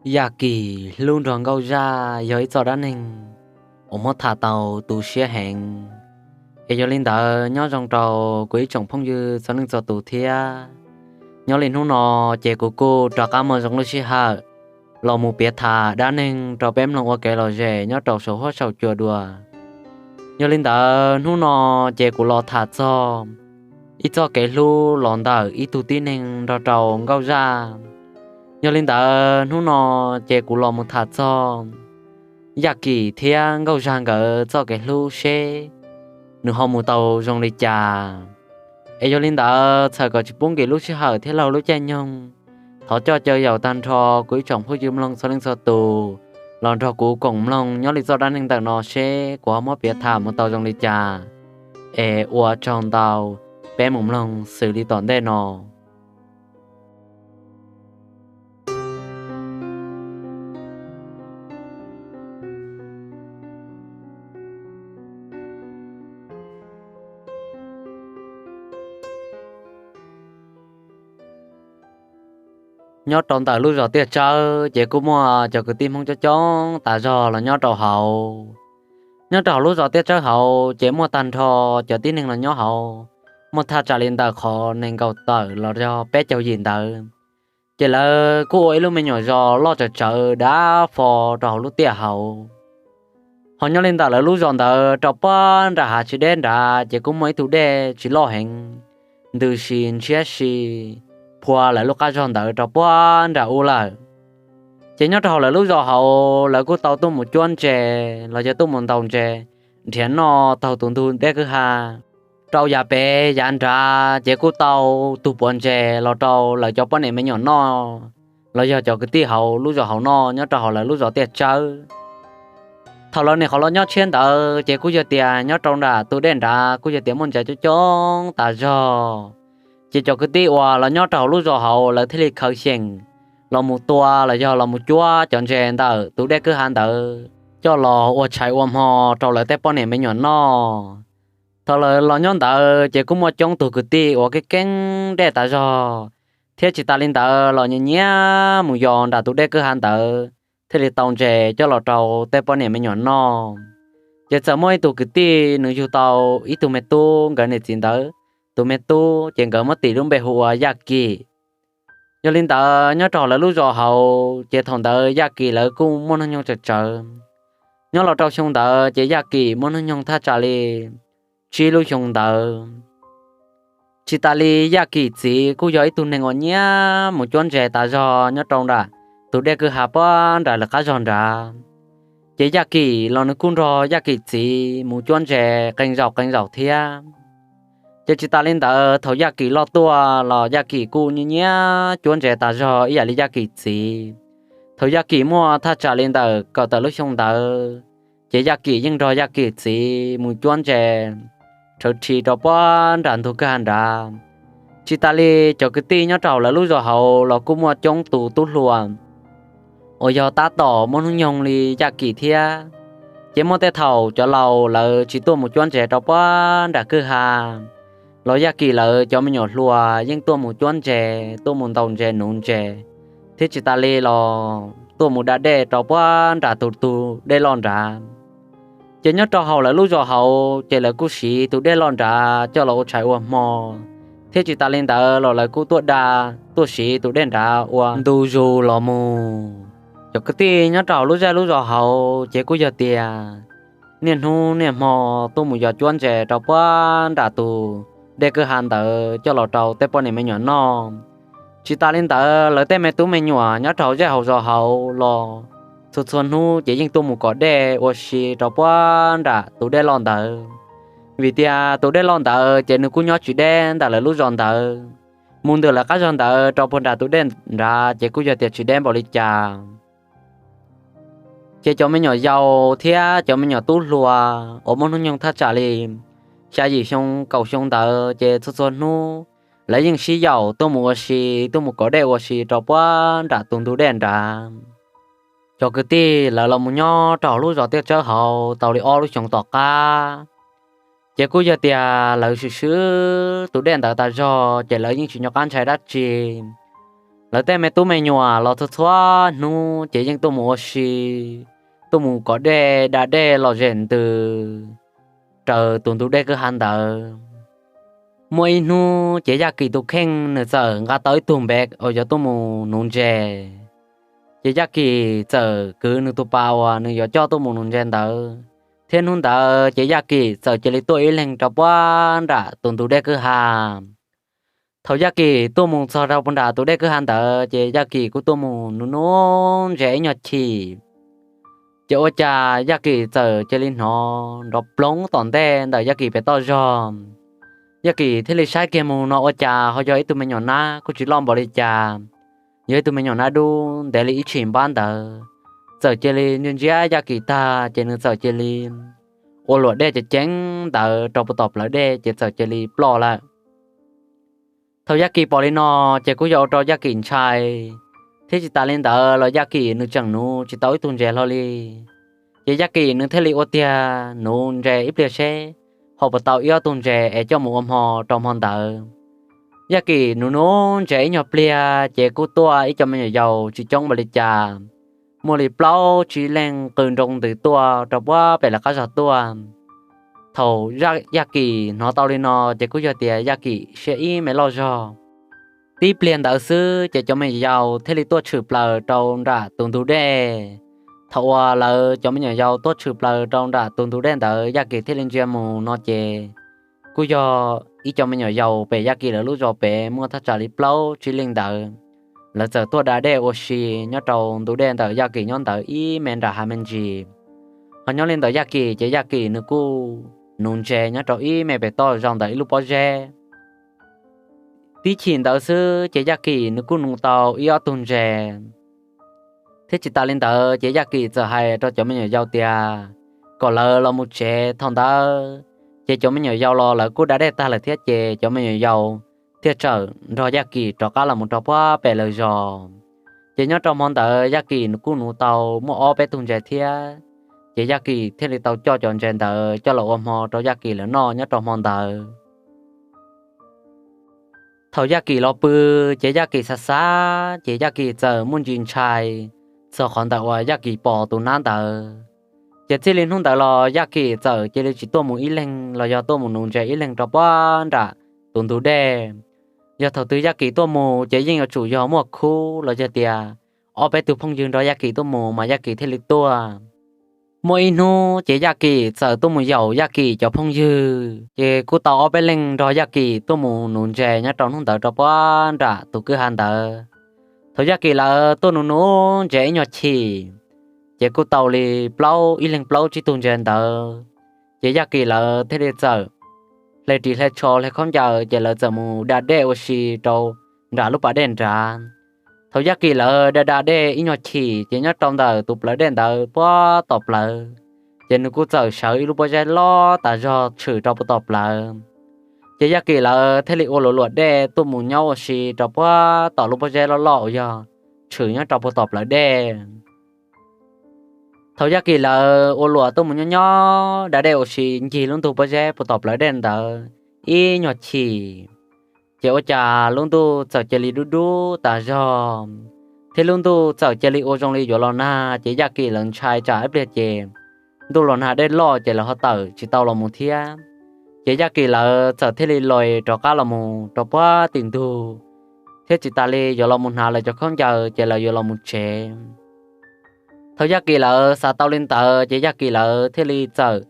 Yaj Kim hlub nrog Nkauj Zaj yog ib txoj dab neeg uas muab tham tau tu siab heev. Es yog li ntawd nyob zoo rau kuv ib tsoom phooj ywg txhua leej txhua tus thiab. Nyob li hnub no ces kuv kuj rov qab muaj zoo lub sij hawm los mus piav tham dab neeg rau peb mloog ua kev lom zem nyob rau saum huab saum cua dua. Yog li ntawd hnub no ces kuv los tham txog ib txoj kev hlub los ntawm ib tug tib neeg nrog rau Nkauj Zaj. Yog li ntawd hnub no ces kuv los mus tham txog Yaj Kim thiab Nkauj Zaj nkawd txoj kev hlub seb nws ho mus tau zoo li cas. Es yog li ntawd txhawm kom tsis pub nkim lub sij hawm thiab laug lub caij nyoog, thov coj caw yaum tag nrho kuv ib tsoom phooj ywg mloog txhua leej txhua tus los nrog kuv koom mloog nyob li txoj dab neeg ntawm no seb kuv ho muab piav tham mus tau zoo li cas. Es ua tsaug ntau, peb mus mloog xws li tom ntej no. Nyob rau ntawm lub zos Tiaj Tsawb ces kuj muaj cov kwv tij Hmoob coob coob tas zog los nyob rau hauv. Nyob rau hauv lub zos Tiaj Tsawb hauv ces muaj tag nrho cov tib neeg los nyob hauv, muaj thaj tsam li ntawm qhov nees nkaum tawm los yog peb caug yim ntawd. Ces lawv kuj ua ib lub me nyuam zos loj tsawv tsawv dav fo rau hauv lub tiaj hauv. Ho nyob li ntawm lawv lub zos ntawd rau puag nram hav tsis deb nrad ces kuj muaj ib tug dej tsis loj heev, ntws si ntshiab si phua lawv lub qab zog ntawd rau puag nram ub lawm. Ces nyob rau hauv lawv lub zos hauv lawv kuj tau tuaj mus cuab ntses los yog tuaj mus ntaus ntses, nrhiav noj taug tus ntug dej kwj ha. Rau yav pem yav nrad ces kuj tau tug puav ntses los rau lawv cov poj niam me nyuam noj, los yog cov kwv tij hauv lub zos hauv noj nyob rau hauv lawv lub zos Tiaj Tsawb. Thaum lawv nim qhov los nyob tshiab ntawd ces kuj yog tias nyob rau nram tus dej nrad kuj yog tias muaj ntses coob coob tas zog. Ces cov kwv tij uas los nyob rau hauv lub zos hauv lawv thiaj li khaws xyeem los mus tua los yog los mus cuab cov ntses ntawm tus dej kwj ha ntawd coj los ua tshais ua hmo rau lawv tej poj niam me nyuam noj. Thaum lawv los nyob ntawd ces kuj muaj coob tus kwv tij uas keeb keeb dej tas zog, thiab tsis tas li ntawd los nyiam nyiam mus yos nram tus dej kwj ha ntawd thiaj li tau ntses coj los rau tej poj niam me nyuam noj. Ces txawm muaj ib tug kwv tij nws yug tau ib tug me tub, nkawd niam txiv ntawd tus me tub ces nkawd muab tis lub npe hu ua Yaj Kim. Yog li ntawd nyob rau lawv lub zos hauv ces thaum ntawd Yaj Kim lawv kuj muaj hnub nyoog tsawv tsawv. Nyob los rau xyoo ntawd ces Yaj Kim muaj hnub nyoog thaj tsam li tsib lub xyoo ntawd. Tsis tas li Yaj Kim txiv kuj yog ib tug neeg uas nyiam mus cuab ntses tas zog nyob rau nram tus dej kwj ha puag nram lawv qab zog nrad. Ces Yaj Kim los nws kuj nrog Yaj Kim txiv mus cuab ntses qee zaum qee zaum thiab. Ces tsis tas li ntawd thaum Yaj Kim loj tuaj los Yaj Kim kuj nyiam nyiam cuab ntses tas zog ib yam li Yaj Kim txiv. Thaum Yaj Kim muaj thaj tsam li ntawm kaum tawm lub xyoo ntawd, ces Yaj Kim yeej nrog Yaj Kim txiv mus cuab ntses rhawv rhi rau puag nram ntug kwj ha nrad. Tsis tas li cov kwv tij nyob rau hauv lawv lub zos hauv los kuj muaj coob tus tub hluas uas yog tab tom muaj hnub nyoog li Yaj Kim thiab. Ces muaj tej thaum cov laus lawv tsis tuaj mus cuab ntses rau puag nram kwj ha, los Yaj Kim lawv cov me nyuam hluas yeej tuaj mus cuab ntses, tuaj mus ntaus ntses nuv ntses, thiab tsis tas li los tuaj mus da dej rau puag nram tus tug dej loj nrad. Ces nyob rau hauv lawv lub zos hauv ces lawv kuj siv tus dej loj nrad coj los ua tshais ua hmo, thiab tsis tas li ntawd los lawv kuj tuaj da, tuaj siv tus dej nrad ua ntu zus los mus. Cov kwv tij nyob rau hauv lub zej lub zos hauv ces kuj yog tias niaj hnub niaj hmo tuaj mus yos cuab ntses rau puag nram tus dej kwj ha ntawd coj los rau tej poj niam me nyuam noj. Tsis tas li ntawd lawv tej me tub me nyuam nyob rau hauv zej hauv zos hauv los txhua txhua hnub ces yeej tuaj mus kom dej ua si rau puag nram tus dej loj ntawd. Vim tias tus dej loj ntawd ces nws kuj nyob tsis deb ntawm lawv lub zos ntawd, mus ntawm lawv qab zog ntawd rau puag nram tus dej nrad ces kuj yog tias tsis deb npaum li cas. Ces cov me nyuam yaus thiab cov me nyuam tub hluas uas muaj hnub nyoog thaj tsam li xya yim xyoo kaum xyoo ntawd ces txhua txhua hnub lawv yeej sib yaum tuaj mus ua si, tuaj mus kom dej ua si rau puag nram tus ntug dej nrad. Cov kwv tij lawv los mus nyob rau hauv lub zos Tiaj Tsawb hauv tau li ob lub xyoo tom qab, ces kuj yog tias lawv swm swm tus dej ntawd tas zog ces lawv yeej tsis nco qab ntshai dab tsi. Lawv tej me tub me nyuam los txhua txhua hnub ces yeej tuaj mus ua si, tuaj mus kom dej da dej los zem ntws raws tus ntug dej kwj ha ntawd. Muaj ib hnub ces Yaj Kim tus kheej nws txawm nqa tau ib tug npe uas yuav tuaj mus nuv ntses. Ces Yaj Kim txawm kwv nws tus pas uas nws yuav coj tuaj mus nuv ntses ntawd, thiab hnub ntawd ces Yaj Kim txawm cia li tuaj ib leeg rau puag nram tus ntug dej kwj ha. Thaum Yaj Kim tuaj mus txog rau puag nram tus dej kwj ha ntawd ces Yaj Kim kuj tuaj mus nuv nuv ntses ib nyuag chim. Ces ua cas Yaj Kim txawm cia li hnov nrov ploov tom ntej ntawm Yaj Kim pem toj zog. Yaj Kim thiaj li saib kiag mus no ua cas ho yog ib tug me nyuam nab kuj tsis loj npaum li cas, yog ib tug me nyuam nab dub ntev li ib tshim npab ntawd, txawm cia li ntsia ntsia Yaj Kim tag ces nws txawm cia li ua luam dej ceev ceev ntawd rau puag tom plawv dej ces txawm cia li ploj lawm. Thaum Yaj Kim pom li no ces kuj yog ua rau Yaj Kim ntshai, thiab tsis tas li ntawd los Yaj Kim nws tseem nuv tsis tau ib tug ntses hlo li. Ces Yaj Kim nws thiaj li ua tiag nuv ntses ib pliag seb ho puas tau ib ob tug ntses es coj mus ua hmo rau hmo ntawd. Yaj Kim nuv nuv ntses ib nyuag pliag ces kuj tuaj ib co me nyuam yaus tsis coob npaum li cas, muaj li plaub tsib leeg qw nroo ntws tuaj rau puag pem lawv qab zog tuaj. Thaum Yaj Kim hnov tau li no ces kuj yog tias Yaj Kim siab ib me loj zog. Tib pliag ntawd xwb ces cov me nyuam yaus thiaj li tuaj tshwm plaws rau nram tus ntug dej. Thaum uas lawv cov me nyuam yaus tuaj tshwm plaws rau nram tus ntug dej ntawd Yaj Kim thiaj li ntsia mus no ces kuj yog ib co me nyuam yaus pem Yaj Kim lawv lub zos pem muaj thaj tsam li plaub tsib leej ntawd. Lawv txawm tuaj da dej ua si nyob rau ntug dej ntawm Yaj Kim nyob ntawd ib me nram hav me ntsis. Ho nyob li ntawm Yaj Kim ces Yaj Kim nws kuj nuv ntses nyob rau ib me pem toj zog ntawm ib lub pob zeb. Tib chim ntawd xwb ces Yaj Kim nws kuj nuv tau ib ob tug ntses. Thiab tsis tas li ntawd ces Yaj Kim txawm hais rau cov me nyuam yaus tias kom lawv los mus tsev. Thaum ntawd ces cov me nyuam yaus los lawv kuj da dej tag lawm thiab ces cov me nyuam yaus thiaj txawm nrog Yaj Kim rov qab los mus rau puag pem lawv zos. Ces nyob rau hmo ntawd Yaj Kim nws kuj nuv tau muaj ob peb tug ntses thiab. Ces Yaj Kim thiaj li tau coj cov ntses ntawd coj los ua hmo rau Yaj Kim lawv noj nyob rau hmo ntawd. Thaum Yaj Kim los pw ces Yaj Kim xav xav ces Yaj Kim txawm muaj ntsis ntshai txog qhov ntawm uas Yaj Kim pom tus nab ntawd. Ces txij li hnub ntawd los Yaj Kim txawm cia li tsis tuaj mus ib leeg los yog tuaj mus nuv ntses ib leeg rau puag nram tus ntug dej. Yog thaum twg Yaj Kim tuaj mus ces yeej yuav tsum yog muaj khub los yog tias ob peb tug phooj ywg nrog Yaj Kim tuaj mus mas Yaj Kim thiaj li tuaj. Muaj ib hnub ces Yaj Kim txawm tuaj mus yaum Yaj Kim cov phooj ywg, ces kuj tau ob peb leeg nrog Yaj Kim tuaj mus nuv ntses nyob rau hnub ntawd rau puag nram tus kwj ha ntawd. Thaum Yaj Kim lawv tuaj nuv nuv ntses ib nyuag chim, ces kuj tau li plaub ib leeg plaub tsib tug ntses ntawd, ces Yaj Kim lawv thiaj li txawm hle ris hle tsho hle khaub ncaws ces lawv txawm mus da dej ua si rau nram lub pas dej nrad. Thaum Yaj Kim lawv da da dej ib nyuag chim ces nyob rau ntawm tus plawv dej ntawd puag tom plawv, ces nws kuj txawm sawv ib lub pob zeb loj tas zog tshwm rau puag tom plawv. Ces Yaj Kim lawv thiaj li ua luam luam dej tuaj mus nyob ua si rau puag tom lub pob zeb loj loj uas yog tshwm nyob rau puag tom plawv dej. Thaum Yaj Kim lawv ua luam tuaj mus nyob nyob da dej ua si ncig lub ntug pob zeb puag tom plawv dej ntawd ib nyuag chim, ces ua cas lub ntuj txawm cia li dub dub tas zog, thiab lub ntuj txawm cia li ua zoo li yuav los nag, ces Yaj Kim lawv ntshai tsam ib pliag ces ntuj los nag dej loj ces lawv ho tawm tsis tau los mus thiab. Ces Yaj Kim lawv txawm thiaj li los rov qab los mus rau puag tim ntug, thiab tsis tas li yuav los mus hnav lawv cov khaub ncaws ces lawv yuav los mus tsev. Thaum Yaj Kim lawv xav tau li ntawd ces Yaj Kim lawv thiaj li txawm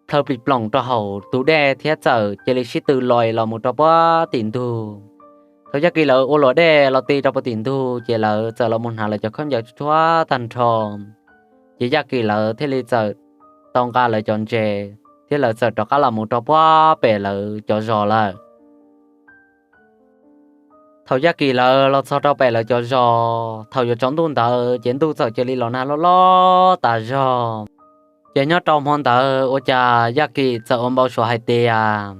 plhaw plis ploom rau hauv tus dej thiab txawm cia li sib tw los los mus rau puag tim ntug. Thaum Yaj Kim lawv ua luam dej los ti rau puag tim ntug ces lawv txawm los mus hnav lawv cov khaub ncaws tsuag tag nrho. Ces Yaj Kim lawv thiaj li txawm tau nqa lawv cov ntses thiab lawv txawm rov qab los mus rau puag pem lawv cov zos lawm. Thaum Yaj Kim lawv los txog rau pem lawv cov zos, thaum yuav tsaus ntuj ntawd ces ntuj txawm cia li los nag loj loj tas zog. Ces nyob rau hmo ntawd ua cas Yaj Kim txawm ua npau suav hais tias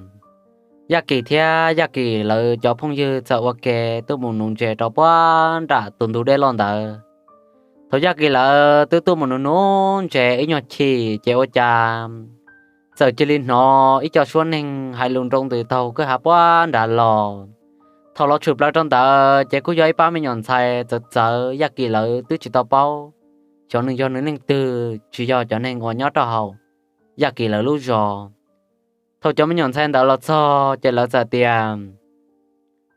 Yaj Kim thiab Yaj Kim lawv cov phooj ywg txawm ua ke tuaj mus nuv ntses rau puag nram tus ntug dej loj ntawd. Thaum Yaj Kim lawv twb tuaj mus nuv nuv ntses ib nyuag chim ces ua cas txawm cia li hnov ib co suab neeg hais lus nroo ntws taug kwj ha puag nrad los. Thaum los tshwm plaws rau ntawd ces kuj yog ib pab me nyuam ntxhais txawv txawv, Yaj Kim lawv twb tsis tau paub xyov nws yog nws leej twg, tsis yog cov neeg uas nyob rau hauv Yaj Kim lawv lub zos. Thaum cov me nyuam ntxhais ntawd los txog ces lawv txawm tias,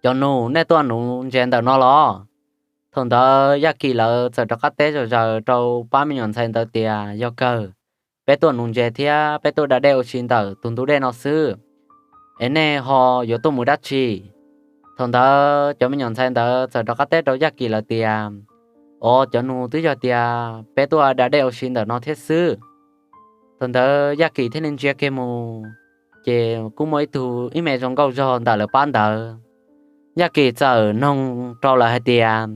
Cov nus, nej tuaj nuv ntses ntawm no los? Thaum ntawd Yaj Kim lawv txawm rov qab teb zom zaws rau pab me nyuam ntxhais ntawd tias, Yog kawg, peb tuaj nuv ntses thiab peb tuaj da dej ua si ntawm tus ntug dej no xwb, es nej ho yuav tuaj mus dab tsi? Thaum ntawd cov me nyuam ntxhais ntawd txawm rov qab teb rau Yaj Kim lawv tias, Os, cov nus, twb yog tias peb tuaj da dej ua si ntawm no thiab xwb. Thaum ntawd Yaj Kim thiaj li ntsia kiag mus, ces kuj muaj ib tug ib me zoo nkauj zog ntawm lawv pab ntawd. Yaj Kim txawm noog rau lawv hais tias,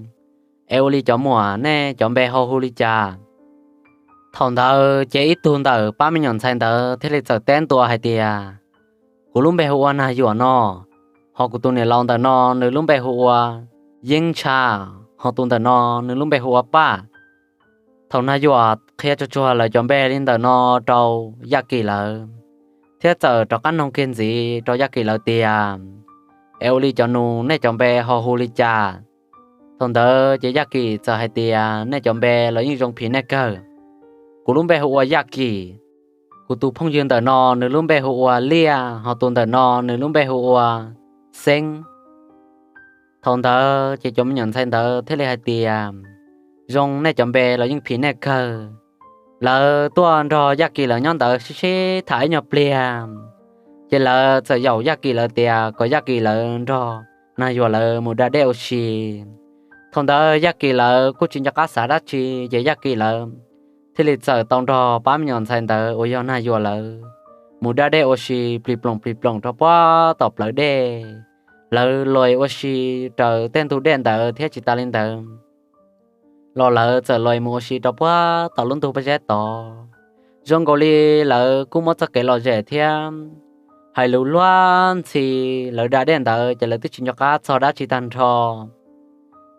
Es ua li cov muam, nej cov npe ho hu li cas? Thaum ntawd ces ib tug ntawm pab me nyuam ntxhais ntawd thiaj li txawm teb ntua hais tias, Kuv lub npe hu ua Nag Yuam no, ho kuv tus niam laus ntawm no nws lub npe hu ua Yeeb Ntsha, ho tus ntawm no nws lub npe hu ua Paj. Thaum Nag Yuam qhia tsuag tsuag lawv cov npe li ntawm no rau Yaj Kim lawv, thiab txawm rov qab noog kiag ntxiv rau Yaj Kim lawv tias, Es ua li cov nus, nej cov npe ho hu li cas? Thaum ntawd ces Yaj Kim txawm hais tias, Nej cov npe los yeej zoo phim nej kawg. Kuv lub npe hu ua Yaj Kim, kuv tus phooj ywg ntawm no nws lub npe hu ua Liaj, ho tus ntawm no nws lub npe hu ua Xeeb. Thaum ntawd ces cov me nyuam ntxhais ntawd thiaj li hais tias, Zoo, nej cov npe los yeej phim nej kawg. Lawv tuaj nrog Yaj Kim lawv nyob ntawd sib sib tham ib nyuag pliag, ces lawv txawm yaum Yaj Kim lawv tias kom Yaj Kim lawv nrog Nag Yuam lawv mus da dej ua si. Thaum ntawd Yaj Kim lawv kuj tsis nco qab xav dab tsi, ces Yaj Kim lawv thiaj li txawm tau nrog pab me nyuam ntxhais ntawd uas yog Nag Yuam lawv mus da dej ua si plig ploom plig ploom rau puag tom plawv dej. Lawv luas ua si raws tej ntug dej ntawd thiab tsis tas li ntawd los lawv txawm luas mus ua si rau puag tom lub ntug pob zeb tod. Zoo nkaus li lawv kuj muab txoj kev lom zem thiab hais lus luag ntxhi. Lawv da dej ntawd ces lawv twb tsis nco qab txog dab tsi tag nrho.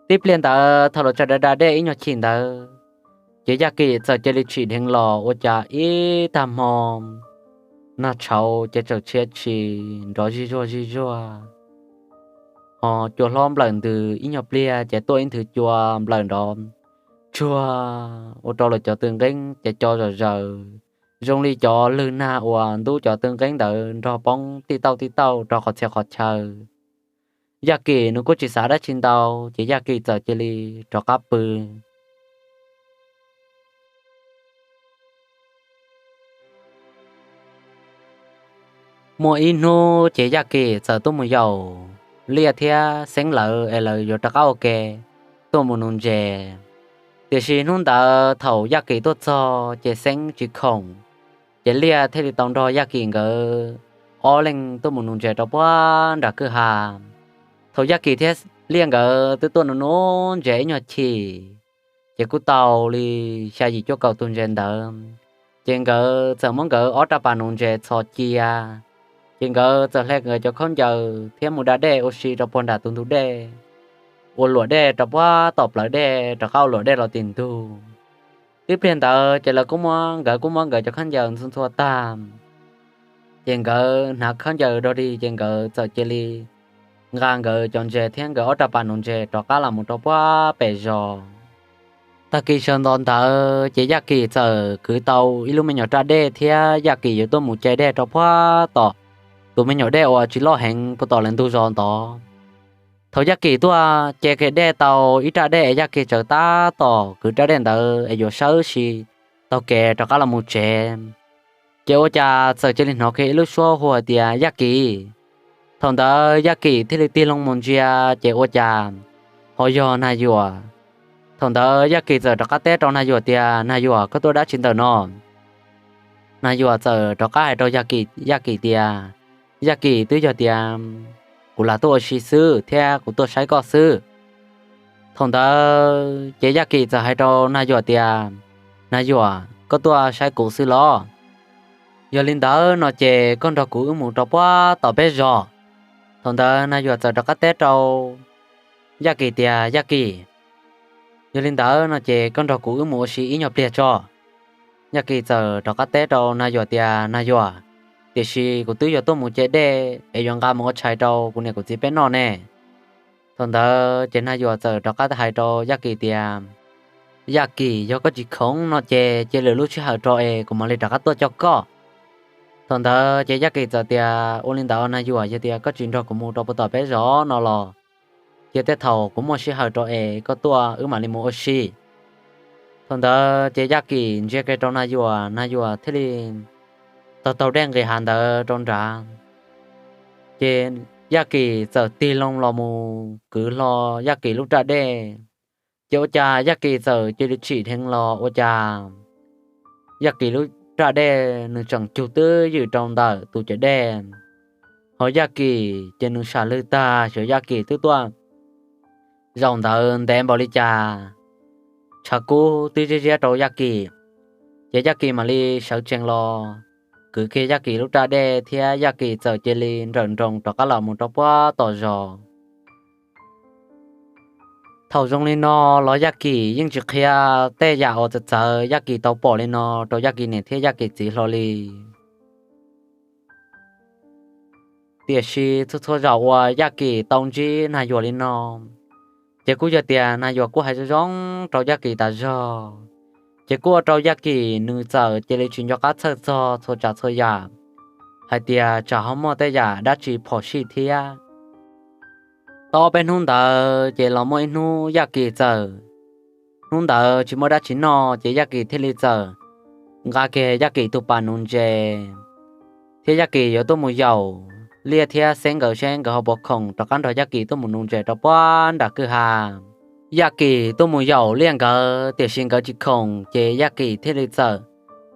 Tib pliag ntawd thaum lawv tseem da da dej ib nyuag chim ntawd, ces Yaj Kim txawm cia li tsim dheev los ua cas ib tag hmo nag tshauv ces tseem tshia tshis nrov zij zuag zij zuag. Ho cua hlob nplawm ntws ib nyuag pliag ces tuaj ib nthwv cua nplawm nrov tsuag ua rau lawv cov tw nqeeb ces co zom zaws zoo li cov lwg nag uas ntub cov tw nqeeb ntawd nrog poob tij tauj tij tauj rau qhov txhia qhov chaw. Yaj Kim nws kuj tsis xav dab tsi ntau, ces Yaj Kim txawm cia li rov qab pw. Muaj ib hnub ces Yaj Kim txawm tuaj mus yaum Liaj thiab Xeeb lawv es lawv yuav rov qab ua ke tuaj mus nuv ntses. Tiam sis hnub ntawd thaum Yaj Kim tuaj txog ces Xeeb tsis khoom, ces Liaj thiaj li tau nrog Yaj Kim nkawd ob leeg tuaj mus nuv ntses rau puag nram kwj ha. Thaum Yaj Kim thiab Liaj nkawd twb tuaj nuv nuv ntses ib nyuag chim, ces kuj tau li xya yim cuaj kaum tug ntses ntawd, ces nkawd txawm muab nkawd ob rab pas nuv ntses txhos cia, ces nkawd txawm hle nkawd cov khaub ncaws thiab mus da dej ua si rau puag nram tus ntug dej, ua luam dej rau puag tom plawv dej rov qab ua luam dej los tim ntug. Tib pliag ntawd ces lawv kuj muab, nkawd kuj muab nkawd cov khaub ncaws ntxhua ntxhua tag, ces nkawd hnav khaub ncaws dog dig ces nkawd txawm cia li nqa nkawd cov ntses thiab nkawd ob rab pas nuv ntses rov qab los mus rau puag pem zos. Tag kis sawv ntxov ntawd ces Yaj Kim txawm kwv tau ib lub me nyuam raj dej thiab Yaj Kim yuav tuaj mus ce dej rau puag tom tus me nyuam dej uas tsis loj heev puag tom lawv ntug zos ntawd. Thaum Yaj Kim tuaj ce kiag dej tau ib raj dej es Yaj Kim tsaws tab tom kwv raj dej ntawd es yuav sawb si taug kev rov qab los mus tsev, ces ua cas txawm cia li hnov kiag ib lub suab hu hais tias, Yaj Kim! Thaum ntawd Yaj Kim thiaj li tig loo mus ntsia ces ua cas ho yog Nag Yuam. Thaum ntawd Yaj Kim txawm rov qab teb rau Nag Yuam tias, Nag Yuam, koj tuaj dab tsi ntawm no? Nag Yuam txawm rov qab hais rau Yaj Kim tias, Yaj Kim, twb yog tias kuv lam tuaj ua si xwb thiab kuv tuaj saib koj xwb. Thaum ntawd ces Yaj Kim txawm hais rau Nag Yuam tias, Nag Yuam, koj tuaj saib kuv xwb los? Yog li ntawd no ces koj nrog kuv wb mus rau puag tom peb zos. Thaum ntawd Nag Yuam txawm rov qab teb rau Yaj Kim tias, Yaj Kim, yog li ntawd no ces koj nrog kuv wb mus ua si ib nyuag pliag tso. Yaj Kim txawm rov qab teb rau Nag Yuam tias, Nag Yuam, tiam sis kuv twb yuav tuaj mus ce dej es yuav nqa mus ua tshais rau kuv niam kuv txiv peb noj ne. Thaum ntawd ces Nag Yuam txawm rov qab hais rau Yaj Kim tias, Yaj Kim, yog koj tsis khoom no ces cia lwm lub sij hawm rau es kuv mam li rov qab tuaj coj koj. Thaum ntawd ces Yaj Kim txawm tias, Ua li ntawd Nag Yuam, yog tias koj tsis nrog kuv mus rau puag tom peb zos no los cia tej thaum kuv muaj sij hawm rau es koj tuaj wb mam li mus ua si. Thaum ntawd ces Yaj Kim ntsia kiag rau Nag Yuam, Nag Yuam thiaj li taug taug dej nqis hav ntawd rau nrad. Ces Yaj Kim txawm tig loo los mus kwv hlo Yaj Kim lub raj dej. Ces ua cas Yaj Kim txawm cia li tsim dheev los ua cas Yaj Kim lub raj dej nws tseem cug twb ywm rau ntawm tus cawv dej. Ho Yaj Kim ces nws sam lwg tag, xyov Yaj Kim twb tuaj zaum ntawd ntev npaum li cas, tshav kub twb ziab ziab rau Yaj Kim. Ces Yaj Kim mam li sawv tsees los kwv kiag Yaj Kim lub raj dej thiab Yaj Kim txawm cia li nrawm nroos rov qab los mus rau puag tom zos. Thaum zoo li no los Yaj Kim yeej tsis qhia tej yam uas txawv txawv Yaj Kim tau pom li no rau Yaj Kim niam thiab Yaj Kim txiv hlo li. Tiam sis txhua txhua zaus uas Yaj Kim tau ntsib Nag Yuam li no, ces kuj yog tias Nag Yuam kuj hais zoo zoo rau Yaj Kim tas zog. Ces kuj ua rau Yaj Kim nws txawm cia li tsis nco qab txhawj txog txhua tsav txhua yam hais tias tsam ho muaj tej yam dab tsi phom sij thiab. Tau ob peb hnub ntawd ces los muaj ib hnub Yaj Kim txawm, hnub ntawd tsis muaj dab tsi noj ces Yaj Kim thiaj li txawm nqa kiag Yaj Kim tus pas nuv ntses thiab Yaj Kim yuav tuaj mus yaum Liaj thiab Xeb nkawd seb nkawd ho puas khoom rov qab nrog Yaj Kim tuaj mus nuv ntses rau puag nram kwj ha. Yaj Kim tuaj mus yaum Liaj nkawd tiam sis nkawd tsis khoom ces Yaj Kim thiaj li txawm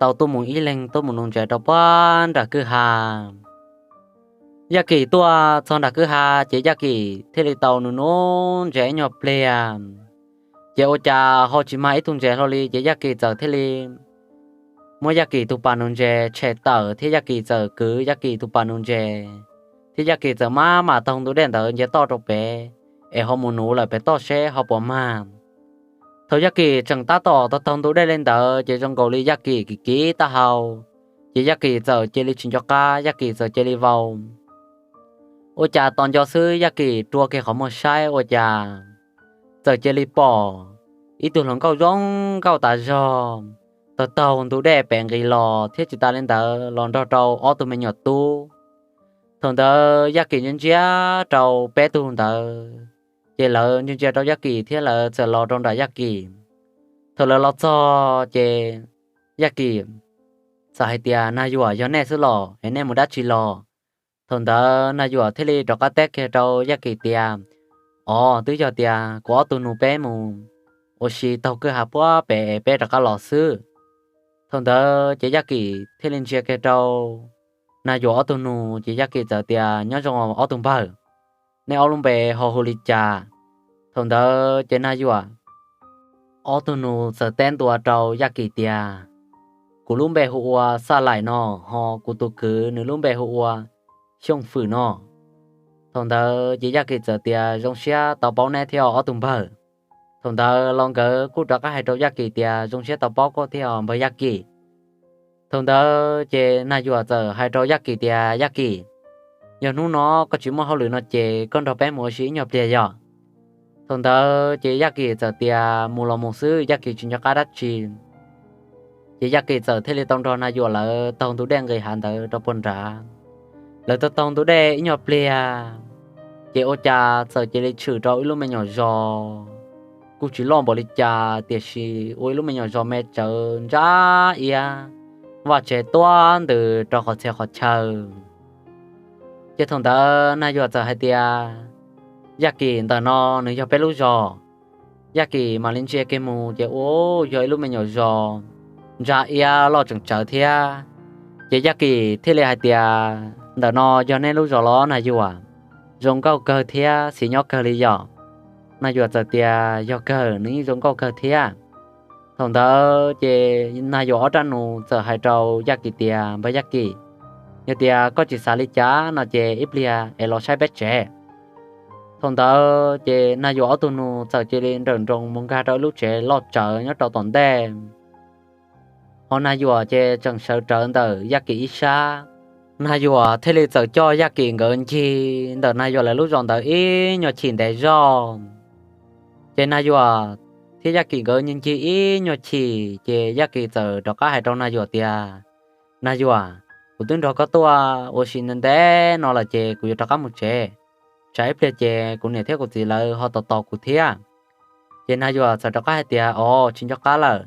tau tuaj mus ib leeg tuaj mus nuv ntses rau puag nram kwj ha. Yaj Kim tuaj txog nram kwj ha ces Yaj Kim thiaj li tau nuv nuv ntses ib nyuag pliag. Ces ua cas ho tsis mag ib tug ntses hlo li ces Yaj Kim txawm thiaj li muab Yaj Kim tus pas nuv ntses tshem tawm thiab Yaj Kim txawm kwv Yaj Kim tus pas nuv ntses, thiab Yaj Kim txawm maj mam taug ntu dej ntawd nce toj rau pem es ho mus nuv lawm pem toj seb ho puas mag. Thaum Yaj Kim tseem tab tom taug taug ntu dej li ntawd ces zoo nkaus li Yaj Kim kiv kiv taub hau, ces Yaj Kim txawm cia li tsis nco qab, Yaj Kim txawm cia li vau. Ua cas tos nco xwb Yaj Kim rua kiag qhov muag saib ua cas txawm cia li pom ib tug hluas nkauj zoo nkauj tas zog taug taug ntu dej pem nqis los thiab tsis tas li ntawd los nrog rau ob tug me nyuam tub. Thaum ntawd Yaj Kim ntsia ntsia rau peb tug ntawd, ces lawv ntsia ntsia rau Yaj Kim thiab lawv txawm los rau nram Yaj Kim. Thaum lawv los txog ces Yaj Kim txawm hais tias, Nag Yuam, yog nej xwb los es nej mus dab tsi los? Thaum ntawd Nag Yuam thiaj li rov qab teb kiag rau Yaj Kim tias, Os, twb yog tias kuv ob tug nus peb mus ua si taug kwj ha puag pem peb rov qab los xwb. Thaum ntawd ces Yaj Kim thiaj li ntsia kiag rau Nag Yuam ob tug nus ces Yaj Kim txawm tias, Nyob zoo ob tug npawg, nej ob lub npe ho hu li cas? Thaum ntawd ces Nag Yuam ob tug nus txawm teb ntua rau Yaj Kim tias, Kuv lub npe hu ua Xaj Laim no, ho kuv tus kwv nws lub npe hu ua Xyooj Fwm no. Thaum ntawd ces Yaj Kim txawm tias, Zoo siab tau paub neb thiab ob tug npawg. Thaum ntawd los nkawd kuj rov qab hais rau Yaj Kim tias, Zoo siab tau paub koj thiab os npawg Yaj Kim. Thaum ntawd ces Nag Yuam txawm hais rau Yaj Kim tias, Yaj Kim, yog hnub no koj tsis muaj hauj lwm no ces koj nrog peb mus ua si ib nyuag pliag yog? Thaum ntawd ces Yaj Kim txawm tias, Mus los mus xwb, Yaj Kim tsis nco qab dab tsi. Ces Yaj Kim txawm thiaj li tau nrog Nag Yuam lawv taug ntug dej nqis hav ntawd rau puag nrad. Lawv taug taug ntug dej ib nyuag pliag, ces ua cas txawm cia li tshwm rau ib lub me nyuam zos, kuj tsis loj npaum li cas tiam sis ua ib lub me nyuam zos me tsawv ntsa iab, vaj tsev tuab ntws rau qhov txhia qhov chaw. Ces thaum ntawd Nag Yuam txawm hais tias, Yaj Kim, ntawm no nws yog peb lub zos. Yaj Kim mam li ntsia kiag mus ces ua yog ib lub me nyuam zos ntsa iab loj tseem tsawv thiab. Ces Yaj Kim thiaj li hais tias, Ntawm no yog nej lub zos los Nag Yuam? Zoo nkauj kawg thiab xis nyob kawg li yom? Nag Yuam txawm tias, Yog kawg, nws yeej zoo nkauj kawg thiab. Thaum ntawd ces Nag Yuam ob rab nus txawm hais rau Yaj Kim tias, Npawg Yaj Kim, yog tias koj tsis xav li cas no ces ib pliag es los saib peb tsev. Thaum ntawd ces Nag Yuam ob tug nus txawm cia li nrawm nroos mus nkag rau ib lub tsev loj tsawv nyob rau tom ntej. Ho Nag Yuam ces tseem sawv rawv ntawm Yaj Kim ib sab. Nag Yuam thiaj li txawm coj Yaj Kim nkawd ncig ntawm Nag Yuam lawv lub zos ntawd ib nyuag chim ntev zog. Ces Nag Yuam thiab Yaj Kim nkawd ncig ncig ib nyuag chim ces Yaj Kim txawm rov qab hais rau Nag Yuam tias, Nag Yuam, kuv twb nrog koj tuaj ua si ntev ntev no lawm ces kuv yuav rov qab mus tsev. Tsam ib pliag ces kuv niam thiab kuv txiv lawv ho tos tos kuv thiab. Ces Nag Yuam txawm rov qab hais tias, Os, tsis nco qab lawm,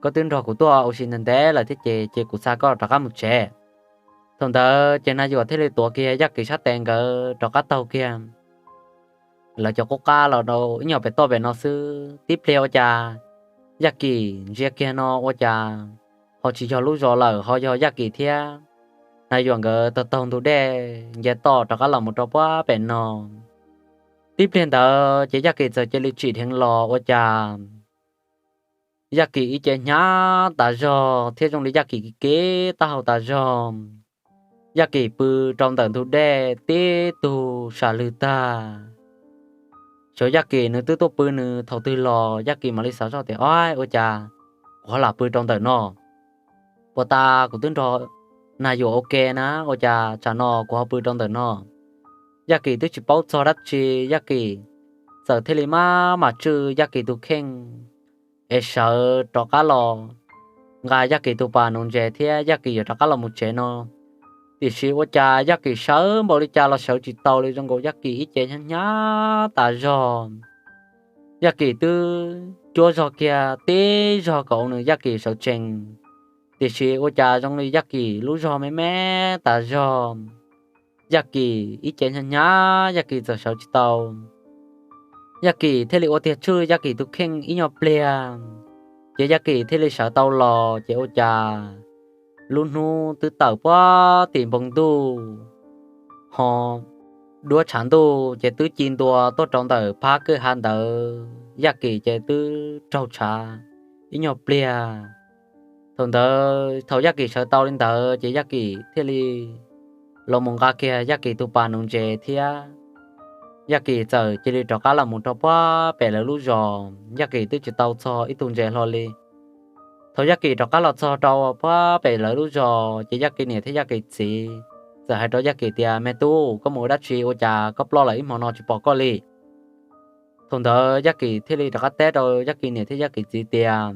koj twb nrog kuv tuaj ua si ntev ntev lawm thiab ces ces kuv xa koj rov qab mus tsev. Thaum ntawd ces Nag Yuam thiaj li tuav kiag Yaj Kim sab tes nkawd rov qab taug kiag lawv cov qub qab los rau ib nyuag pem toj pem no xwb. Tib pliag ua cas Yaj Kim ntsia kiag no ua cas ho tsis yog lub zos lawm, ho yog Yaj Kim thiab Nag Yuam nkawd taug taug ntug dej nce toj rov qab los mus rau puag pem no. Tib pliag ntawd ces Yaj Kim txawm cia li tsim dheev los ua cas Yaj Kim ib ce hnyav tas zog thiab zoo li Yaj Kim kev kev taub hau tas zog. Yaj Kim pw rau ntawm ntug dej tib tug sam lwg tag. Xyov Yaj Kim nws twb tuaj pw nws thaum twg los, Yaj Kim mam li xav zoj tias, Ob, ua cas kuv ho lam pw rau ntawm no? Puag ta kuv twb nrog Nag Yuam ua ke na, ua cas tsam no kuv ho pw rau ntawm no? Yaj Kim twb tsis paub txog dab tsi, Yaj Kim txawm thiaj li maj mam tswj Yaj Kim tus kheej es sawv rov qab los nqa Yaj Kim tus pas nuv ntses thiab Yaj Kim yuav rov qab los mus tsev no. Tiam sis ua cas Yaj Kim sawv npaum li cas los sawv tsis tau li, zoo nkaus Yaj Kim ib ce hnyav hnyav tas zog. Yaj Kim twb cuab zog kiag tib zog kom nws Yaj Kim sawv tsees, tiam sis ua cas zoo li Yaj Kim lub zog me me tas zog. Yaj Kim ib ce hnyav hnyav, Yaj Kim txawm sawv tsis tau. Yaj Kim thiaj li ua tiag tswj Yaj Kim tus kheej ib nyuag pliag, ces Yaj Kim thiaj li sawv tau los, ces ua cas lub hnub twb tawm puag tim npoo ntuj, ho duab tshav ntuj ces twb ci ntua tuaj rau ntawm phab kwj ha ntawd, Yaj Kim ces twb raug tshav ib nyuag pliag. Thaum ntawd thaum Yaj Kim sawv tau li ntawd ces Yaj Kim thiaj li los mus nqa kiag Yaj Kim tus pas nuv ntses thiab Yaj Kim txawm cia li rov qab los mus rau puag pem lawv lub zos. Yaj Kim twb tsis tau txog ib tug ntses hlo li. Thaum Yaj Kim rov qab los txog rau puag pem lawv lub zos ces Yaj Kim niam thiab Yaj Kim txiv txawm hais rau Yaj Kim tias, Me tub, koj mus ua dab tsi ua cas koj ploj lawm ib hmo no tsis pom koj li? Thaum ntawd Yaj Kim thiaj li rov qab teb rau Yaj Kim niam thiab Yaj Kim txiv tias,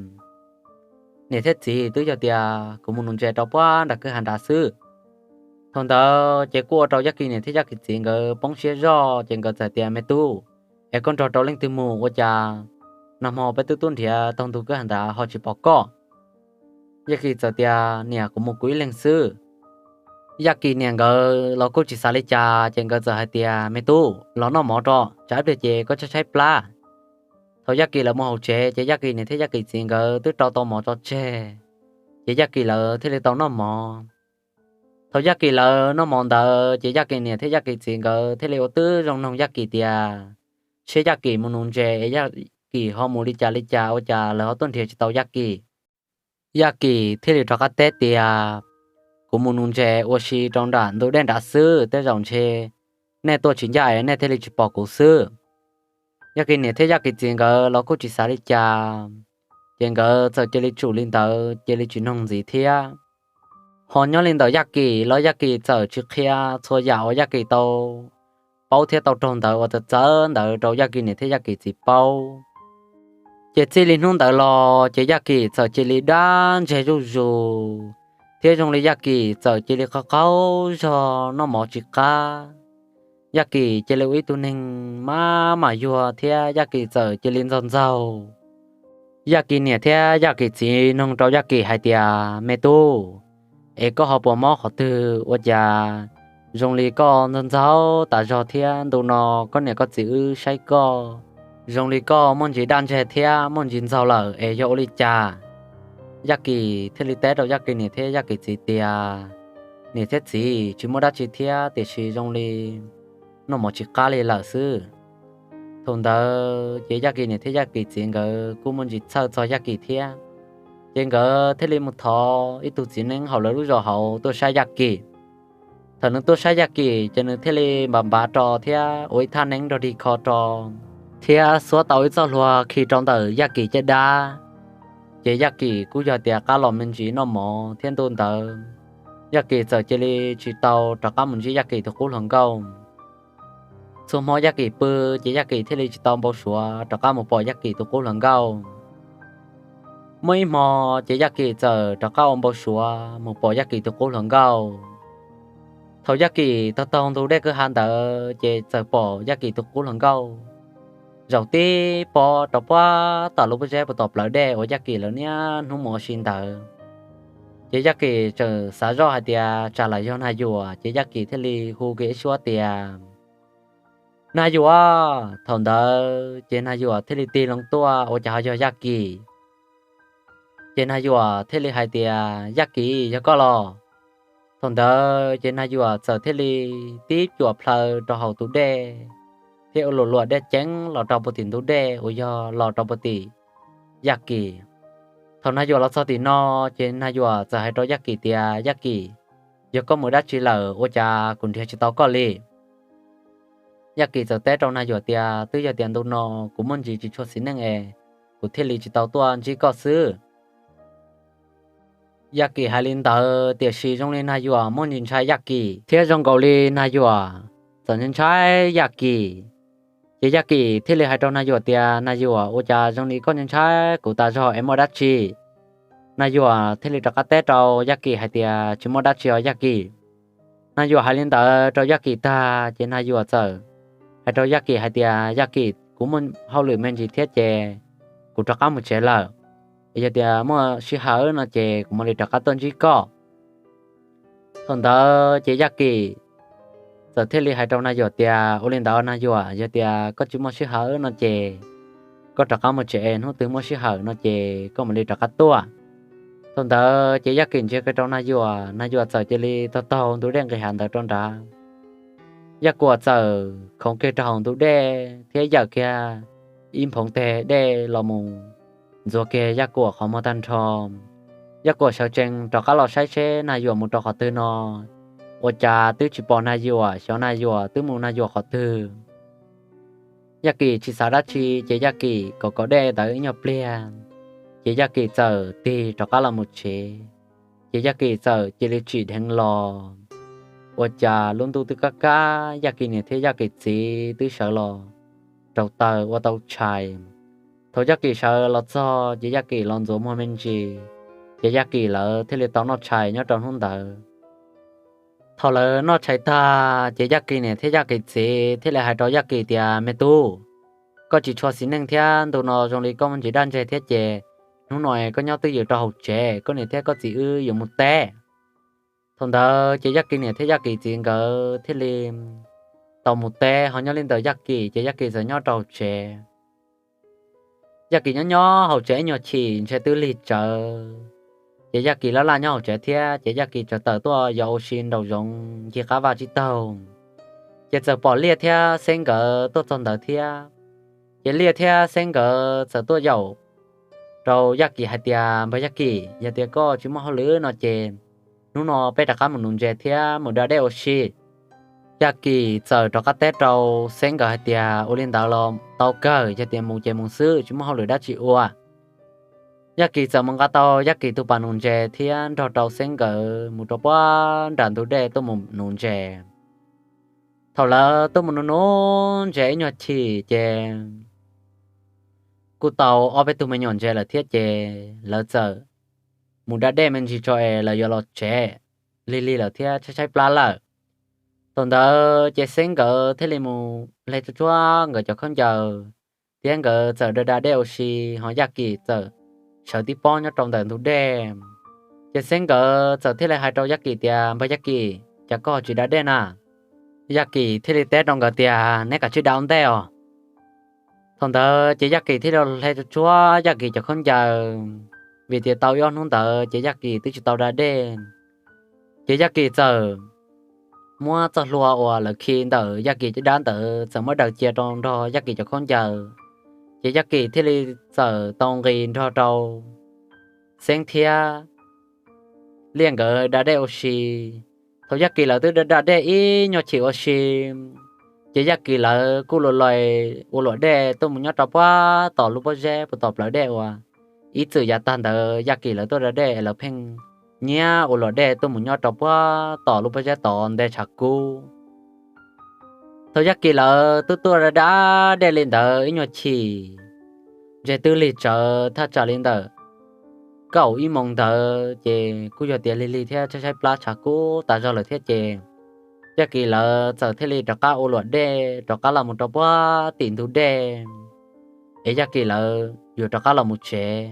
Niam thiab txiv, twb yog tias kuv mus nuv ntses rau puag nram kwj ha nrad xwb. Thaum ntawd ces kuj ua rau Yaj Kim niam thiab Yaj Kim txiv nkawd poob siab zog, ces nkawd txawm tias, Me tub, es koj nrog rau leej twg mus ua cas nag hmo peb twb tuaj nrhiav taug ntug kwj ha nrad ho tsis pom koj? Yaj Kim txawm tias, Niam, kuv mus kuv ib leeg xwb. Yaj Kim niam nkawd los kuj tsis xav li cas, ces nkawd txawm hais tias, Me tub, los noj mov tso, tsam ib pliag ces koj tshaib tshaib plab. Thaum Yaj Kim lawv mus hauv tsev ces Yaj Kim niam thiab Yaj Kim txiv nkawd twb rau tau mov tso tseg, ces Yaj Kim lawv thiaj li tau noj mov. Thaum Yaj Kim lawv noj mov ntawd ces Yaj Kim niam thiab Yaj Kim txiv nkawd thiaj li ua tib zoo noog Yaj Kim tias, Seb Yaj Kim mus nuv ntses es Yaj Kim ho mus li cas li cas ua cas lawv ho tuaj nrhiav tsis tau Yaj Kim. Yaj Kim thiaj li rov qab teb tias, Kuv mus nuv ntses ua si rau nram ntug dej nrad xwb, tej zaum ntshe nej tuaj tsis ncaj es nej thiaj li tsis pom kuv xwb. Yaj Kim niam thiab Yaj Kim txiv nkawd los kuj tsis xav li cas, ces nkawd txawm cia li tsum li ntawd, cia li tsis noog ntxiv thiab. Ho nyob li ntawm Yaj Kim los Yaj Kim txawm tsis qhia txhua yam uas Yaj Kim tau paub thiab tau raug ntawd uas txawv txawv ntawd rau Yaj Kim niam thiab Yaj Kim txiv paub. Ces txij li hnub ntawd los ces Yaj Kim txawm cia li dab ntseg zuj zus, thiab zoo li Yaj Kim txawm cia li qaug qaug zog noj mov tsis qab. Yaj Kim cia li ua ib tug neeg maj mam yuag thiab Yaj Kim txawm cia li ntxaug ntxaug. Yaj Kim niam thiab Yaj Kim txiv noog rau Yaj Kim hais tias, Me tub, es koj ho puas mob qhov twg ua cas zoo li koj ntxaug ntxaug tas zog thiab? Ntu no koj niam koj txiv wb saib koj zoo li koj muaj ntsis daj ntseg thiab muaj ntsis ntxaug lawm es yog ua li cas? Yaj Kim thiaj li teb rau Yaj Kim niam thiab Yaj Kim txiv tias, Niam thiab txiv, tsis muaj dab tsi thiab, tiam sis zoo li noj mov tsis qab li lawm xwb. Thaum ntawd ces Yaj Kim niam thiab Yaj Kim txiv nkawd kuj muaj ntsis txhawj txog Yaj Kim thiab, ces nkawd thiaj li mus thov ib tug txiv neeb hauv lawv lub zos hauv tuaj saib Yaj Kim. Thaum nws tuaj saib Yaj Kim ces nws thiaj li npav npav ro thiab ua ib thaj neeb nrog dig kho ro, thiab xuab tau ib txoj hlua khi rau ntawm Yaj Kim caj dab. Ces Yaj Kim kuj yog tias qab los me ntsis noj mov thiab ntu ntawd Yaj Kim txawm cia li tsis tau rov qab mus ntsib Yaj Kim tus qub hluas nkauj. Txhua hmo Yaj Kim pw, ces Yaj Kim thiaj li tsis tau npau suav rov qab mus pom Yaj Kim tus qub hluas nkauj. Muaj ib hmo, ces Yaj Kim txawm rov qab ua npau suav mus pom Yaj Kim tus qub hluas nkauj. Thaum Yaj Kim taug taug ntug dej kwj ha ntawd, ces txawm pom Yaj Kim tus qub hluas nkauj zaum tib pob rau puag tom lub pob zeb puag tom plawv dej uas Yaj Kim lawv niaj hnub mus ua si ntawd. Ces Yaj Kim txawm xav zoj hais tias tsam lam yog Nag Yuam, ces Yaj Kim thiaj li hu kiag ib suab tias, Nag Yuam! Thaum ntawd ces Nag Yuam thiaj li tig loo tuaj, ua cas ho yog Yaj Kim. Ces Nag Yuam thiaj li hais tias, Yaj Kim, yog koj los? Thaum ntawd ces Nag Yuam txawm thiaj li tib cuam plhaw rau hauv tus dej, thiab ua luam luam dej ceev los rau puag tim ntug dej uas yog los rau puag tim Yaj Kim. Thaum Nag Yuam los txog tim no, ces Nag Yuam txawm hais rau Yaj Kim tias, Yaj Kim, yog koj mus dab tsi lawm ua cas kuv nrhiav tsis tau koj li? Yaj Kim txawm teb rau Nag Yuam tias, Twb yog tias ntu no kuv muaj ntsis tsis tshua xis neej es kuv thiaj li tsis tau tuaj ntsib koj xwb. Yaj Kim hais li ntawd, tiam sis zoo li Nag Yuam muaj ntsis ntshai Yaj Kim, thiab zoo nkaus li Nag Yuam txawm ntshai Yaj Kim. Ces Yaj Kim thiaj li hais rau Nag Yuam tias, Nag Yuam, ua cas zoo li koj ntshai kuv tas zog es muaj dab tsi? Nag Yuam thiaj li rov qab teb rau Yaj Kim hais tias, Tsis muaj dab tsi os Yaj Kim. Nag Yuam hais li ntawd rau Yaj Kim tag, ces Nag Yuam txawm hais rau Yaj Kim hais tias, Yaj Kim, kuv muaj hauj lwm me ntsis thiab ces kuv rov qab mus tsev lawm. Yog tias muaj sij hawm no ces kuv mam li rov qab tuaj ntsib koj. Thaum ntawd ces Yaj Kim txawm thiaj li hais rau Nag Yuam tias, Ua li ntawd Nag Yuam, yog tias koj tsis muaj sij hawm no ces koj rov qab mus tsev, hnub twg muaj sij hawm no ces koj mam li rov qab tuaj. Thaum ntawd ces Yaj Kim ntsia kiag rau Nag Yuam, Nag Yuam txawm cia li taug taug ntug dej nqis hav ntawd rau nrad. Yaj Kuam txawm khoov kiag rau hauv ntug dej thiab yawm kiag ib nphoov teg dej los mus ntxuav kiag Yaj Kuam qhov muag tag nrho. Yaj Kuam sawv tsees rov qab los saib seb Nag Yuam mus rau qhov twg no, ua cas twb tsis pom Nag Yuam, xyov Nag Yuam twb mus Nag Yuam qhov twg. Yaj Kim tsis xav dab tsi ces Yaj Kim kom kom dej ntawd ib nyuag pliag, ces Yaj Kim txawm tig rov qab los mus tsev. Ces Yaj Kim txawm cia li tsim dheev los, ua cas lub ntuj twb kab kab, Yaj Kim niam thiab Yaj Kim txiv twb sawv los rauv taws ua tau tshais. Thaum Yaj Kim sawv los txog ces Yaj Kim los ntxuav muag me ntsis, ces Yaj Kim lawv thiaj li tau noj tshais nyob rau hnub ntawd. Thaum lawv noj tshais tag ces Yaj Kim niam thiab Yaj Kim txiv thiaj li hais rau Yaj Kim tias, Me tub, koj tsis tshua xis neej thiab ntu no zoo li koj muaj ntsis daj ntseg thiab ces hnub no koj nyob twj ywm rau hauv tsev, koj niam thiab koj txiv wb yuav mus teb. Thaum ntawd ces Yaj Kim niam thiab Yaj Kim txiv nkawd thiaj li tau mus teb, ho nyob li ntawm Yaj Kim ces Yaj Kim txawm nyob rau hauv tsev. Yaj Kim nyob nyob hauv tsev ib nyuag chim ntshe twb lig tsawv, ces Yaj Kim laj laj nyob hauv tsev thiab, ces Yaj Kim txawm tawm tuaj yos ua si nraum zoov ncig qab vaj tsib taug. Ces txawm pom Liaj thiab Xeb nkawd tuaj txog ntawd thiab. Ces Liaj thiab Xeb nkawd txawm tuaj yaum rau Yaj Kim hais tias, Npawg Yaj Kim, yog tias koj tsis muaj hauj lwm no ces hnub no peb rov qab mus nuv ntses thiab mus da dej ua si. Yaj Kim txawm rov qab teb rau Xeb nkawd hais tias, Ua li ntawd los tau kawg, yog tias mus ces mus xwb, tsis muaj hauj lwm dab tsi ua. Yaj Kim txawm mus nqa tau Yaj Kim tus pas nuv ntses thiab nrog rau Xeb nkawd mus rau puag nram ntug dej tuaj mus nuv ntses. Thaum lawv tuaj mus nuv nuv ntses ib nyuag chim ces kuj tau ob peb tug me nyuam ntses lawm thiab ces lawv txawm mus da dej me ntsis tso es lawv yuav los tsev, lig lig lawm thiab tshaib tshaib plab lawm. Thaum ntawd ces Xeb nkawd thiaj li mus hle tsuag tsuag nkawd cov khaub ncaws thiab nkawd txawm da da dej ua si, ho Yaj Kim txawm sawv tib pob nyob rau ntawm ntug dej. Ces Xeb nkawd txawm thiaj li hais rau Yaj Kim tias, Npawg Yaj Kim, cas koj tsis da dej na? Yaj Kim thiaj li teb rau nkawd tias, Neb kav tsij da ua ntej os. Thaum ntawd ces Yaj Kim thiaj li hle tsuag tsuag Yaj Kim cov khaub ncaws, vim tias tau ib ob hnub ntawd ces Yaj Kim twb tsis tau da dej. Ces Yaj Kim txawm muab txoj hlua uas lawv khi ntawm Yaj Kim caj dab ntawd txawm muab daws cia rau nrog Yaj Kim cov khaub ncaws. Ces Yaj Kim thiaj li txawm tau nqis nrog rau Xeb thiab Liaj nkawd da dej ua si. Thaum Yaj Kim lawv twb da da dej ib nyuag chim ua si, ces Yaj Kim lawv kuj luas lais ua luam dej tuaj mus nyob rau puag tom lub pob zeb puag tom plawv dej uas ib txwm yav tag ntawd Yaj Kim lawv tuaj da dej es lawv pheej nyiab ua luam dej tuaj mus nyob rau puag tom lub pob zeb tod nte tshav kub. Thaum Yaj Kim lawv twb tuaj da dej li ntawd ib nyuag chim, ntshe twb lig tsawv thaj tsam li ntawm kaum ib moos ntawd ces kuj yog tias lig lig thiab tshaib tshaib plab tshav kub tas zog lawm thiab ces Yaj Kim lawv txawm thiaj li rov qab ua luam dej rov qab los mus rau puag tim ntug dej, es Yaj Kim lawv yuav rov qab los mus tsev.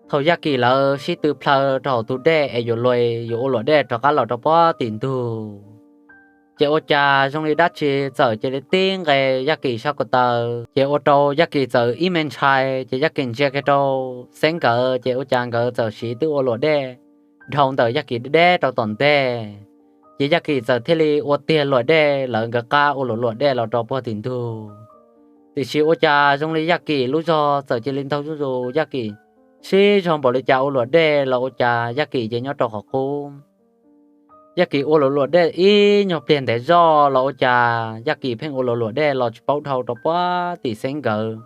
Thaum Yaj Kim lawv sib tw plhaw rau hauv tus dej es yuav luag yuav ua luam dej rov qab los rau puag tim ntug, ces ua cas zoo li dab tsi txawm cia li tib nqes Yaj Kim sab ko taw, ces ua rau Yaj Kim txawm ib me ntshai, ces Yaj Kim ntsia kiag rau Xeeb nkawd, ces ua cas nkawd txawm siv twb ua luam dej dhau ntawm Yaj Kim deb rau tom ntej. Ces Yaj Kim txawm thiaj li ua tiag luam dej lawv nkawd qab ua luam luam dej los rau puag tim ntug. Tiam sis ua cas zoo li Yaj Kim lub zog txawm cia li ntaug zuj zus, Yaj Kim sib zog npaum li cas ua luam dej los ua cas Yaj Kim ces nyob rau qhov qub. Yaj Kim ua luam luam dej ib nyuag pliag ntev zoj los ua cas Yaj Kim pheej ua luam luam dej los tsis paub dhau rau puag tim Xeeb nkawd.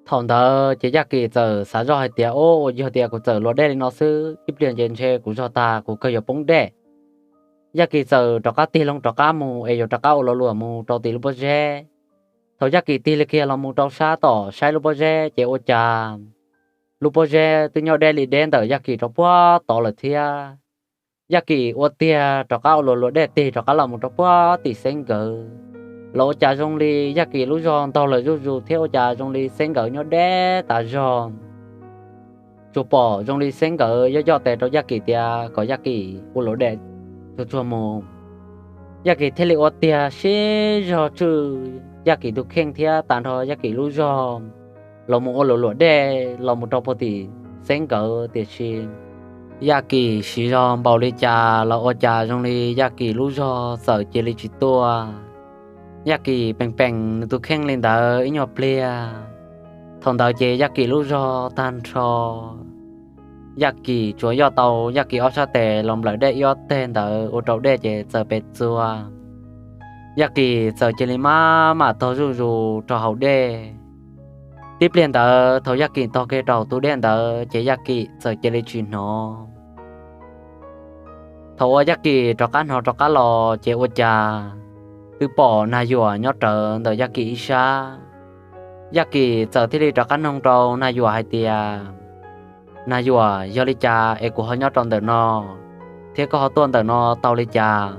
Thaum ntawd ces Yaj Kim txawm xav zoj hais tias, Ub, yog tias kuv txawm luam dej li no xwb, ib pliag ces ntshe kuv zog tag kuv kawg yuav poob dej. Yaj Kim txawm rov qab tig loo rov qab mus es yuav rov qab ua luam luam mus rau tim lub pob zeb. Thaum Yaj Kim tig li kiag los mus rau sab tom saib lub pob zeb ces ua cas lub pob zeb twb nyob deb li deb ntawm Yaj Kim rau puag tod lawm thiab. Yaj Kim ua tiag rov qab ua luam luam dej tig rov qab los mus rau puag tim Xeeb nkawd, los ua cas zoo li Yaj Kim lub zog ntaug lawm zuj zus thiab ua cas zoo li Xeeb nkawd nyob deb tas zog. Tsuas pom zoo li Xeeb nkawd yoj yoj tes rau Yaj Kim tias kom Yaj Kim ua luam dej tsuag tsuag mus. Yaj Kim thiaj li ua tiag sib zog tswj Yaj Kim tus kheej thiab tag nrho Yaj Kim lub zog los mus ua luam luam dej los mus rau puag tim Xeeb nkawd, tiam sis Yaj Kim siv zog npaum li cas los ua cas zoo li Yaj Kim lub zog txawm cia li tsis tuaj. Yaj Kim peem peem nws tus kheej li ntawd ib nyuag pliag. Thaum ntawd ces Yaj Kim lub zog tag nrho, Yaj Kim tsuas yoj tau Yaj Kim ob sab tes los nplawm dej ib ob teg ntawd ua rau dej ces txawm pes txua. Yaj Kim txawm cia li maj mam taug zuj zus rau hauv dej. Tib pliag ntawd thaum Yaj Kim taug kiag rau hauv tus dej ntawd ces Yaj Kim txawm cia li tsis hnov. Thaum uas Yaj Kim rov qab hnov rov qab los ces ua cas twb pom Nag Yuam nyob rawv ntawm Yaj Kim ib sab. Yaj Kim txawm thiaj li rov qab noog rau Nag Yuam hais tias, Nag Yuam, yog li cas es kuv ho nyob rau ntawm no, thiab koj ho tuaj ntawm no tau li cas?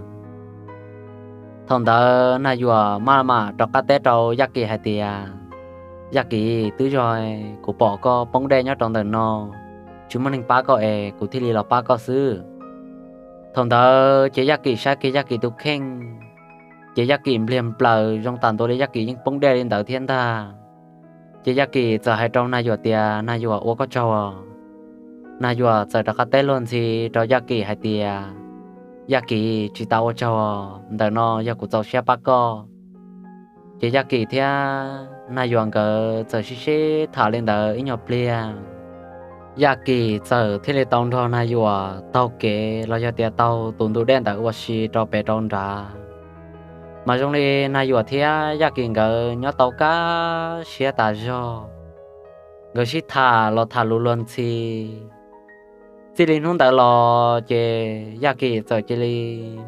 Thaum ntawd Nag Yuam maj mam rov qab teb rau Yaj Kim hais tias, Yaj Kim, twb yog kuv pom koj poob dej nyob rau ntawm no, tsis muaj neeg pab koj es kuv thiaj li los pab koj xwb. Thaum ntawd ces Yaj Kim saib kiag Yaj Kim tus kheej, ces Yaj Kim npliag nplaws zoo tas ntua li Yaj Kim yeej poob dej li ntawd thiab ntag. Ces Yaj Kim txawm hais rau Nag Yuam tias, Nag Yuam, ua koj tsaug. Nag Yuam txawm rov qab teb luag ntxhi rau Yaj Kim hais tias, Yaj Kim, tsis tas ua tsaug, ntawm no yog kuv txaus siab pab koj. Ces Yaj Kim thiab Nag Yuam nkawd txawm sib sib tham li ntawd ib nyuag pliag. Yaj Kim txawm thiaj li tau nrog Nag Yuam taug kev los yog tias taug tus ntug dej ntawd ua si rau pem rau nrad. Mas zoo li Nag Yuam thiab Yaj Kim nkawd nyob tau kaj siab tas zog, nkawd sib tham los tham lus luag ntxhi. Txij li hnub ntawd los ces Yaj Kim txawm cia li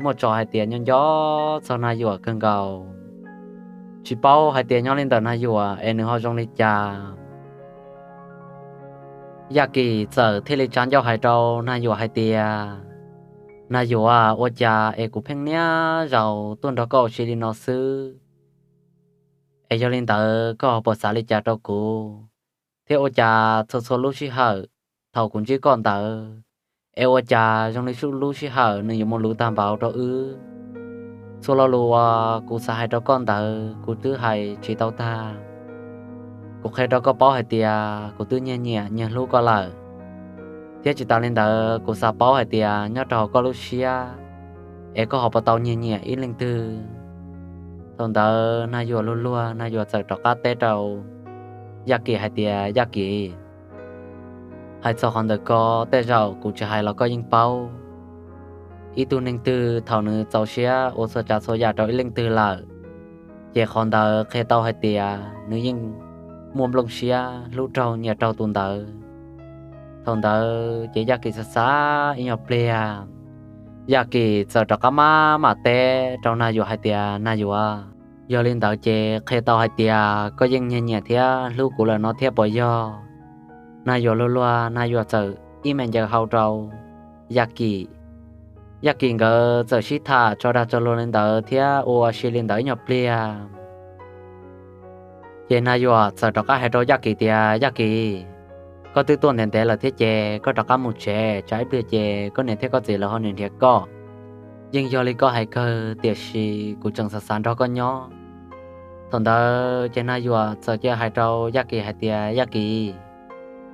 muaj tso hais tias nyob nco txog Nag Yuam kawg nkaus, tsis paub hais tias nyob li ntawm Nag Yuam es nws ho zoo li cas. Yaj Kim txawm thiaj li tsa ncauj hais rau Nag Yuam hais tias, Nag Yuam, ua cas es kuv pheej niaj zaus tuaj nrog koj ua si li no xwb, es yog li ntawd koj ho puas xav li cas rau kuv? Thiab ua cas txhua txhua lub sij hawm thaum kuv ntsib koj ntawd, es ua cas zoo li lub sij hawm nws yuav mus luv tag npaum rau wb? Txhua lo lus uas kuv xav hais rau koj ntawd kuv twb hais tsis tau tag. Kuv qhia rau koj paub hais tias kuv twb nyiag nyiam nyiag hlub koj lawm, thiab tsis tas li ntawd kuv xav paub hais tias nyob rau hauv koj lub siab es koj ho puas tau nyiag nyiam ib leej twg. Thaum ntawd Nag Yuam luag luag, Nag Yuam txawm rov qab teb rau Yaj Kim hais tias, Yaj Kim, hais txog qhov ntawm ko, tej zaum kuv tsis hais los koj yeej paub. Ib tug neeg twg thaum nws txaus siab ua txhua tsav txhua yam rau ib leej twg lawm, ces qhov ntawd qhia tau hais tias nws yeej muaj nplooj siab hlub raug nyiam raug tus ntawd. Thaum ntawd ces Yaj Kim xav xav ib nyuag pliag, Yaj Kim txawm rov qab maj mam teb rau Nag Yuam hais tias, Nag Yuam, yog li ntawd ces qhia tau hais tias koj yeej nyiam nyiam thiab hlub kuv lawm no thiab puas yog? Nag Yuam luag luag, Nag Yuam txawm ib me ncaws hau rau Yaj Kim. Yaj Kim nkawd txawm sib tham tso dag tso luag li ntawd thiab ua si li ntawd ib nyuag pliag. Ces Nag Yuam txawm rov qab hais rau Yaj Kim tias, Yaj Kim, koj twb tuaj ntev ntev lawm thiab ces koj rov qab mus tsev, tsam ib pliag ces koj niam thiab koj txiv lawv ho nrhiav koj. Yeej yog li koj hais kawg, tiam sis kuv tseem xav xav nrog koj nyob. Thaum ntawd ces Nag Yuam txawm cia hais rau Yaj Kim hais tias, Yaj Kim,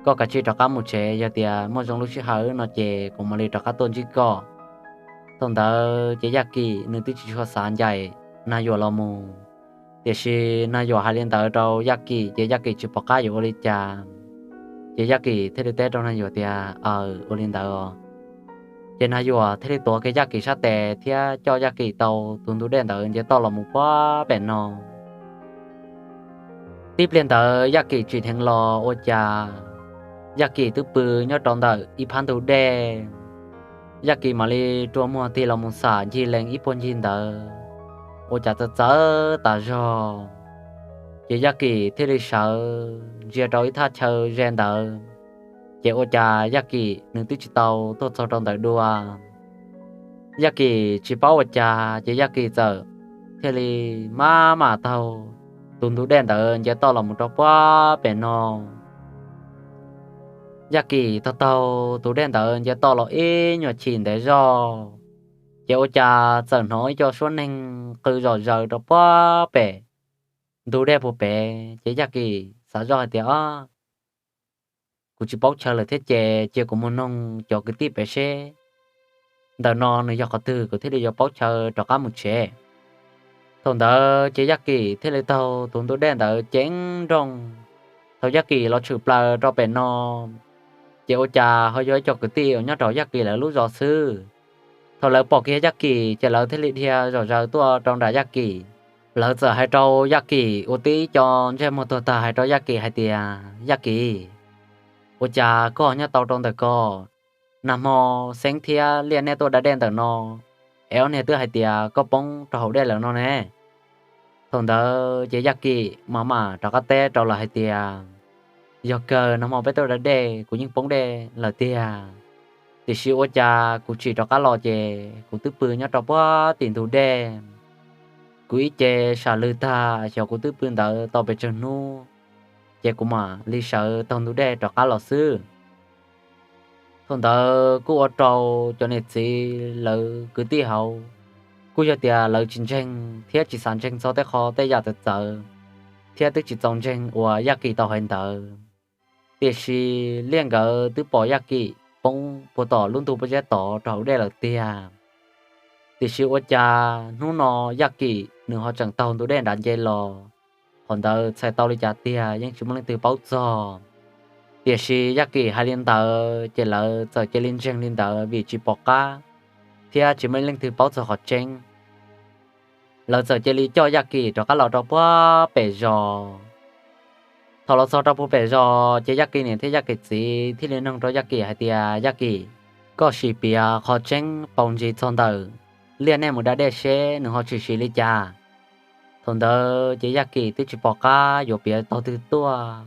koj kav tsij rov qab mus tsev, yog tias muaj zoo lub sij hawm no ces kuv mam li rov qab tuaj ntsib koj. Thaum ntawd ces Yaj Kim nws twb tsis tshua xav ncaim Nag Yuam los mus, tiam sis Nag Yuam hais li ntawd rau Yaj Kim ces Yaj Kim tsis pom qab yuav ua li cas. Ces Yaj Kim thiaj li teb rau Nag Yuam tias, Aws, ua li ntawd. Ces Nag Yuam thiaj li tuav kiag Yaj Kim sab tes thiab coj Yaj Kim tau tus ntug dej ntawd nce toj los mus puag pem no. Tib pliag ntawd Yaj Kim tsim dheev los ua cas Yaj Kim twb pw nyob rau ntawm ib phab ntug dej. Yaj Kim mam li rua muag tig los mus xam ncig lees ib puag ncig ntawd, ua cas txawv txawv tas zog. Ces Yaj Kim thiaj li sawv ntsia rau ib thaj chaw ze ntawd, ces ua cas Yaj Kim nws twb tsis tau tuaj txog rau ntawm dua. Yaj Kim tsis paub ua cas ces Yaj Kim txawm thiaj li maj mam taug tus ntug dej ntawd nce toj los mus rau puag pem no. Yaj Kim taug taug tus dej ntawd nce toj los ib nyuag chim ntev zog, ces ua cas txawm hnov ib co suab neeg qw zom zaws rau puag pem ntug dej puag pem. Ces Yaj Kim xav zoj hais tias, Kuv tsis paub chaw lawm thiab ces cia kuv mus noog cov kwv tij pem seb ntawm no nws yog qhov twg kuv thiaj li yuav paub chaw rov qab mus tsev. Thaum ntawd ces Yaj Kim thiaj li taug tus ntug dej ntawd ceev nrooj. Thaum Yaj Kim los tshwm plaws rau pem no, ces ua cas ho yog ib co kwv tij uas nyob rau Yaj Kim lawv lub zos xwb. Thaum lawv pom kiag Yaj Kim ces lawv thiaj li dhia zom zaws tuaj rau nram Yaj Kim. Lawv txawm hais rau Yaj Kim ua tib co ntsej muag tuag tag hais rau Yaj Kim hais tias, Yaj Kim, ua cas koj nyob tau rau ntawm ko? Nag hmo Xeeb thiab Liaj nej tuaj da dej ntawm no, es ob niag twb hais tias koj poob rau hauv dej lawm no ne. Thaum ntawd ces Yaj Kim mam mam rov qab teb rau lawv hais tias, Yog kawg, nag hmo peb tuaj da dej kuv yeej poob dej lawm tiag, tiam sis ua cas kuv tsim rov qab los ces kuv twb pw nyob rau puag tim ntug dej. Kuv ib ce sam lwg tag xyov kuv twb pw ntawd tau pes tsawg hnub, ces kuv mam li sawv taug ntug dej rov qab los xwb. Thaum ntawd kuj ua rau cov niam txiv lawv kwv tij hauv kuj yog tias lawv tsis ntseeg thiab tsis xav ntseeg txog tej qho tej yam txawv txawv thiab twb tsis txaus ntseeg uas Yaj Kim tau hais ntawd. Tiam sis Liaj nkawd twb pom Yaj Kim poob puag tom lub ntug pob zeb tod rau hauv dej lawm tiag. Tiam sis ua cas hnub no Yaj Kim nws ho tseem taug ntug dej nrad nce los, qhov ntawd txhais tau li cas tiag yeej tsis muaj leej twg paub txog. Tiam sis Yaj Kim hais li ntawd ces lawv txawm cia li ntseeg li ntawd vim tsis pom qab thiab tsis muaj ib leej twg paub txog qhov tseeb. Lawv txawm cia li coj Yaj Kim rov qab los rau puag pem zos. Thaum los txog rau puag pem zos ces Yaj Kim niam thiab Yaj Kim txiv thiaj li nug rau Yaj Kim hais tias, Yaj Kim, koj sim piav qhov tseeb paus ntsis txog ntawm Liaj nej mus da dej seb nws ho tshwm sim li cas. Thaum ntawd ces Yaj Kim twb tsis pom qab yuav piav tog twg tuaj,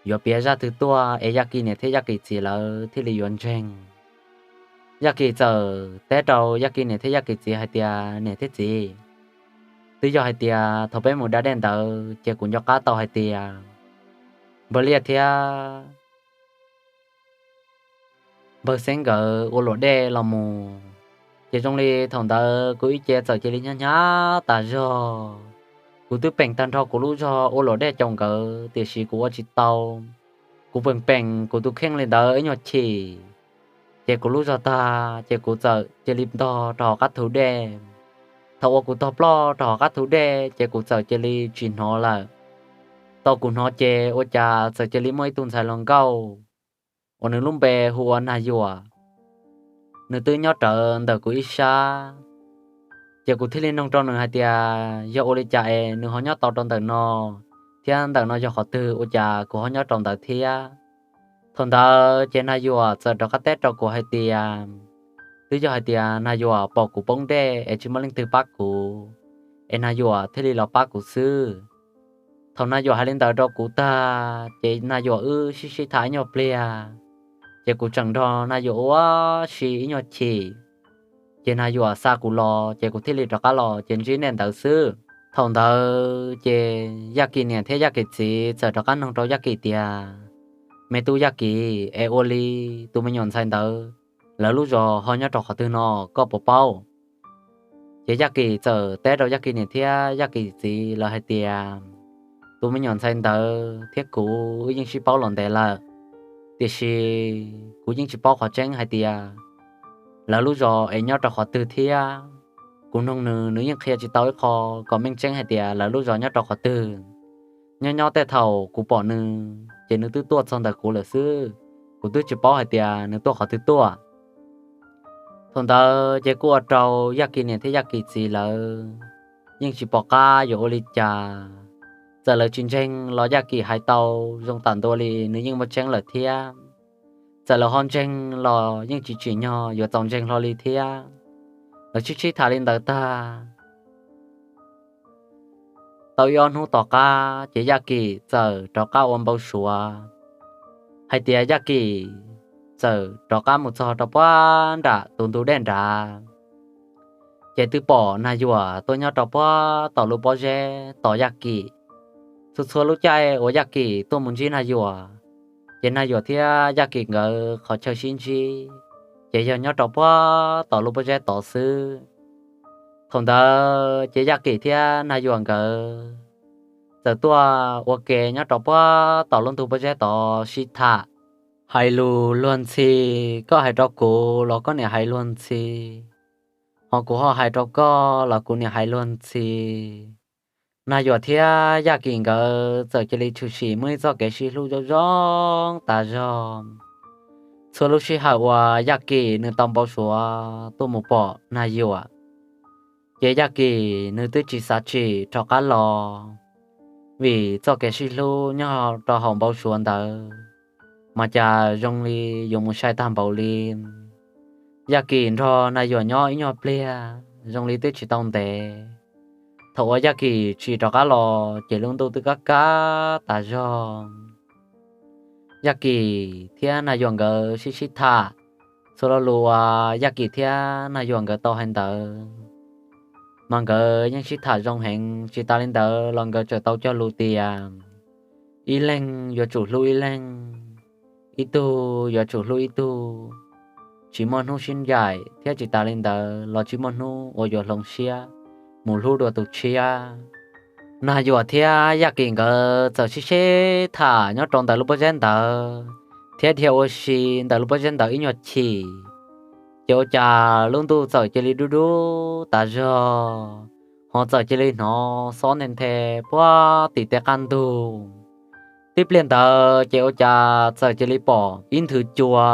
yuav piav zaj twg tuaj es Yaj Kim niam thiab Yaj Kim txiv lawv thiaj li yuav ntseeg. Yaj Kim txawm teb rau Yaj Kim niam thiab Yaj Kim txiv hais tias, Niam thiab txiv, twb yog hais tias thaum peb mus da dej ntawd ces kuv nco qab tau hais tias npawg Liaj thiab npawg Xeeb nkawd ua luam dej los mus, ces zoo li thaum ntawd kuv ib ce txawm cia li hnyav hnyav tas zog. Kuv twb peem tag nrho kuv lub zog ua luam dej caum nkawd tiam sis kuv ua tsis tau. Kuv peem peem kuv tus kheej li ntawd ib nyuag chim, ces kuv lub zog tag ces kuv txawm cia li ntog rau hauv qab thu dej. Thaum uas kuv tog ploj rau hauv qab thu dej ces kuv txawm cia li tsis hnov lawm. Tau kuv hnov ces ua cas txawm cia li muaj ib tug ntxhais hluas nkauj uas nws lub npe hu ua Nag Yuam, nws twb nyob rawv ntawm kuv ib sab. Ces kuv thiaj li nug rau nws hais tias yog ua li cas es nws ho nyob tau rau ntawm no, thiab ntawm no yog qhov twg ua cas kuv ho nyob rau ntawd thiab. Thaum ntawd ces Nag Yuam txawm rov qab teb rau kuv hais tias, twb yog hais tias Nag Yuam pom kuv poob dej es tsis muaj leej twg pab kuv, es Nag Yuam thiaj li los pab kuv xwb. Thaum Nag Yuam hais li ntawd rau kuv tag ces Nag Yuam wb sib sib tham ib nyuag pliag, ces kuv tseem nrog Nag Yuam ua si ib nyuag chim, ces Nag Yuam xa kuv los ces kuv thiaj li rov qab los ces ntsib nej ntawd xwb. Thaum ntawd ces Yaj Kim niam thiab Yaj Kim txiv txawm rov qab nug rau Yaj Kim tias, me tub Yaj Kim, es ua li tus me nyuam ntxhais ntawd lawv lub zos ho nyob rau qhov twg no, koj puas paub? Ces Yaj Kim txawm teb rau Yaj Kim niam thiab Yaj Kim txiv lawv hais tias, tus me nyuam ntxhais ntawd thiab kuv wb yeej sib paub los ntev lawm, tiam sis kuv yeej tsis paub qhov tseeb hais tias lawv lub zos es nyob rau qhov twg thiab. Kuv nug nws, nws yeej qhia tsis tau ib qho kom meej tseeb hais tias lawv lub zos nyob rau qhov twg. Nyob nyob tej thaum kuv pom nws ces nws twb tuaj txog ntawm kuv lawm xwb, kuv twb tsis paub hais tias nws tuaj qhov twg tuaj. Thaum ntawd ces kuj ua rau Yaj Kim niam thiab Yaj Kim txiv lawv yeej tsis pom qab yuav ua li cas. Txawm lawv tsis ntseeg los Yaj Kim hais tau zoo tam ntua li nws yeej muaj tseeb lawm thiab. Txawm lawv ho ntseeg los yeej tsis tsim nyog yuav txaus ntseeg hlo li thiab. Lawv sib sib tham li ntawd tag, tau ib ob hnub tom qab ces Yaj Kim txawm rov qab ua npau suav hais tias Yaj Kim txawm rov qab mus txog rau puag nram tus ntug dej nrad. Ces twb pom Nag Yuam tuaj nyob rau puag tom lub pob zeb tos Yaj Kim. Txhua txhua lub caij uas Yaj Kim tuaj mus ntsib Nag Yuam, ces Nag Yuam thiab Yaj Kim nkawd qhov chaw sib ntsib ces yog nyob rau puag tom lub pob zeb tod xwb. Thaum ntawd ces Yaj Kim thiab Nag Yuam nkawd txawm tuaj ua ke nyob rau puag tom lub ntug pob zeb tod sib tham, hais lus luag ntxhi. Koj hais rau kuv los koj niam hais luag ntxhi, ho kuv ho hais rau koj los kuv niam hais luag ntxhi. Nag Yuam thiab Yaj Kim nkawd txawm cia li tshwm sim muaj ib txoj kev sib hlub zoo zoo tas zog. Txhua lub sij hawm uas Yaj Kim nws tau npau suav tuaj mus pom Nag Yuam, ces Yaj Kim nws twb tsis xav tsim rov qab los, vim txoj kev sib hlub nyob rau hauv npau suav ntawd mas cas zoo li yuav mus sai tag npaum li. Yaj Kim nrog Nag Yuam nyob ib nyuag pliag zoo li twb tsis tau ntev. Thaum uas Yaj Kim tsis rov qab los ces lub ntuj twb kab kab tas zog. Yaj Kim thiab Nag Yuam nkawd sib sib tham, txhua lo lus uas Yaj Kim thiab Nag Yuam nkawd tau hais ntawd mas nkawd yeej sib tham zoo heev. Tsis tas li ntawd los nkawd tseem tau cog lus tias ib leeg yuav tsum hlub ib leeg, ib tug yuav tsum hlub ib tug. Tsis muaj hnub sib ncaim thiab tsis tas li ntawd los tsis muaj hnub uas yuav hloov siab mus hlub dua tus tshiab. Nag Yuam thiab Yaj Kim nkawd txawm sib sib tham nyob rau ntawm lub pob zeb ntawd thiab dhia ua si ntawm lub pob zeb ntawd ib nyuag chim, ces ua cas lub ntuj txawm cia li dub dub tas zog, ho txawm cia li hnov xob nthe nthe puag tim tej qab ntug. Tib pliag ntawd ces ua cas txawm cia li pom ib nthwv cua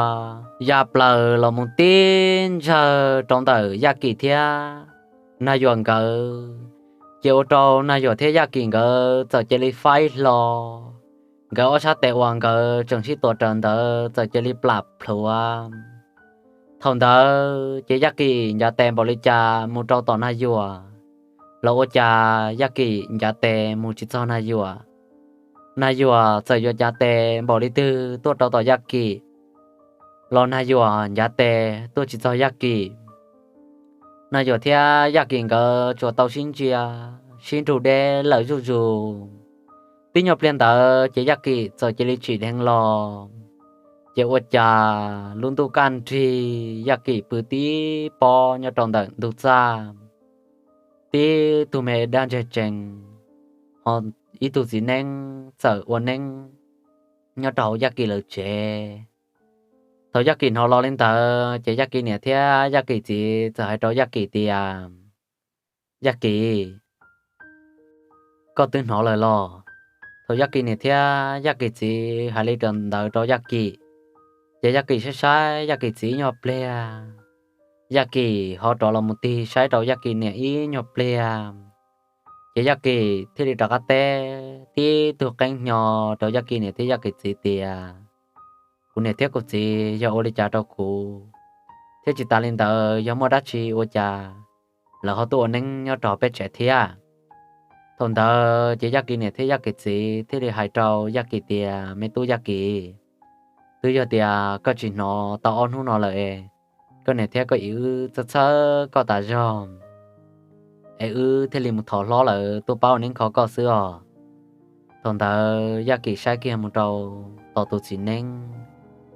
ya plaws los mus tib ntsawg rau ntawm Yaj Kim thiab Nag Yuam nkawd, ces ua rau Nag Yuam thiab Yaj Kim nkawd txawm cia li faib hlo. Nkawd ob sab tes uas nkawd tseem sib tuav rawv ntawd txawm cia li plam plhuav. Thaum ntawd ces Yaj Kim ncav tes npaum li cas mus rau tom Nag Yuam, los ua cas Yaj Kim ncav tes mus tsis txog Nag Yuam. Nag Yuam txawm yuav ncav tes npaum li twg tuaj rau tom Yaj Kim, los Nag Yuam ncav tes tuaj tsis txog Yaj Kim. Nag Yuam thiab Yaj Kim nkawd tsuas tau sib ntsia, sib nrug deb lawm zuj zus. Tib nyuag pliag ntawd ces Yaj Kim txawm cia li tsim dheev los, ces ua cas lub ntuj kaj nrig, Yaj Kim pw tib pob nyob rau ntawm ntug txaj. Tib tug me dab ntseg tsees, ho ib tug txiv neeb txawm ua neeb nyob rau hauv Yaj Kim lawv tsev. Thaum Yaj Kim hnov los li ntawd ces Yaj Kim niam thiab Yaj Kim txiv txawm hais rau Yaj Kim tias, Yaj Kim, koj twb hnov lawm los? Thaum Yaj Kim niam thiab Yaj Kim txiv hais li ntawd rau Yaj Kim, ces Yaj Kim saib saib Yaj Kim txiv ib nyuag pliag, Yaj Kim ho rov los mus tig saib rau Yaj Kim niam ib nyuag pliag, ces Yaj Kim thiaj li rov qab teb tib tug qeeb hnyo rau Yaj Kim niam thiab Yaj Kim txiv tias, kuv niam thiab kuv txiv yog ua li cas rau kuv, thiab tsis tas li ntawd yog muaj dab tsi ua cas lawv ho tuaj ua neeb nyob rau peb tsev thiab. Thaum ntawd ces Yaj Kim niam thiab Yaj Kim txiv thiaj li hais rau Yaj Kim tias, Me tub Yaj Kim, twb yog tias koj tsis hnov tau ob hnub no lawm es koj niam thiab koj txiv wb txhawj txhawj koj tas zog, es wb thiaj li mus thov hlob lawv tuaj pab ua neeb kho koj xwb os. Thaum ntawd Yaj Kim saib kiag mus rau tom tus txiv neeb,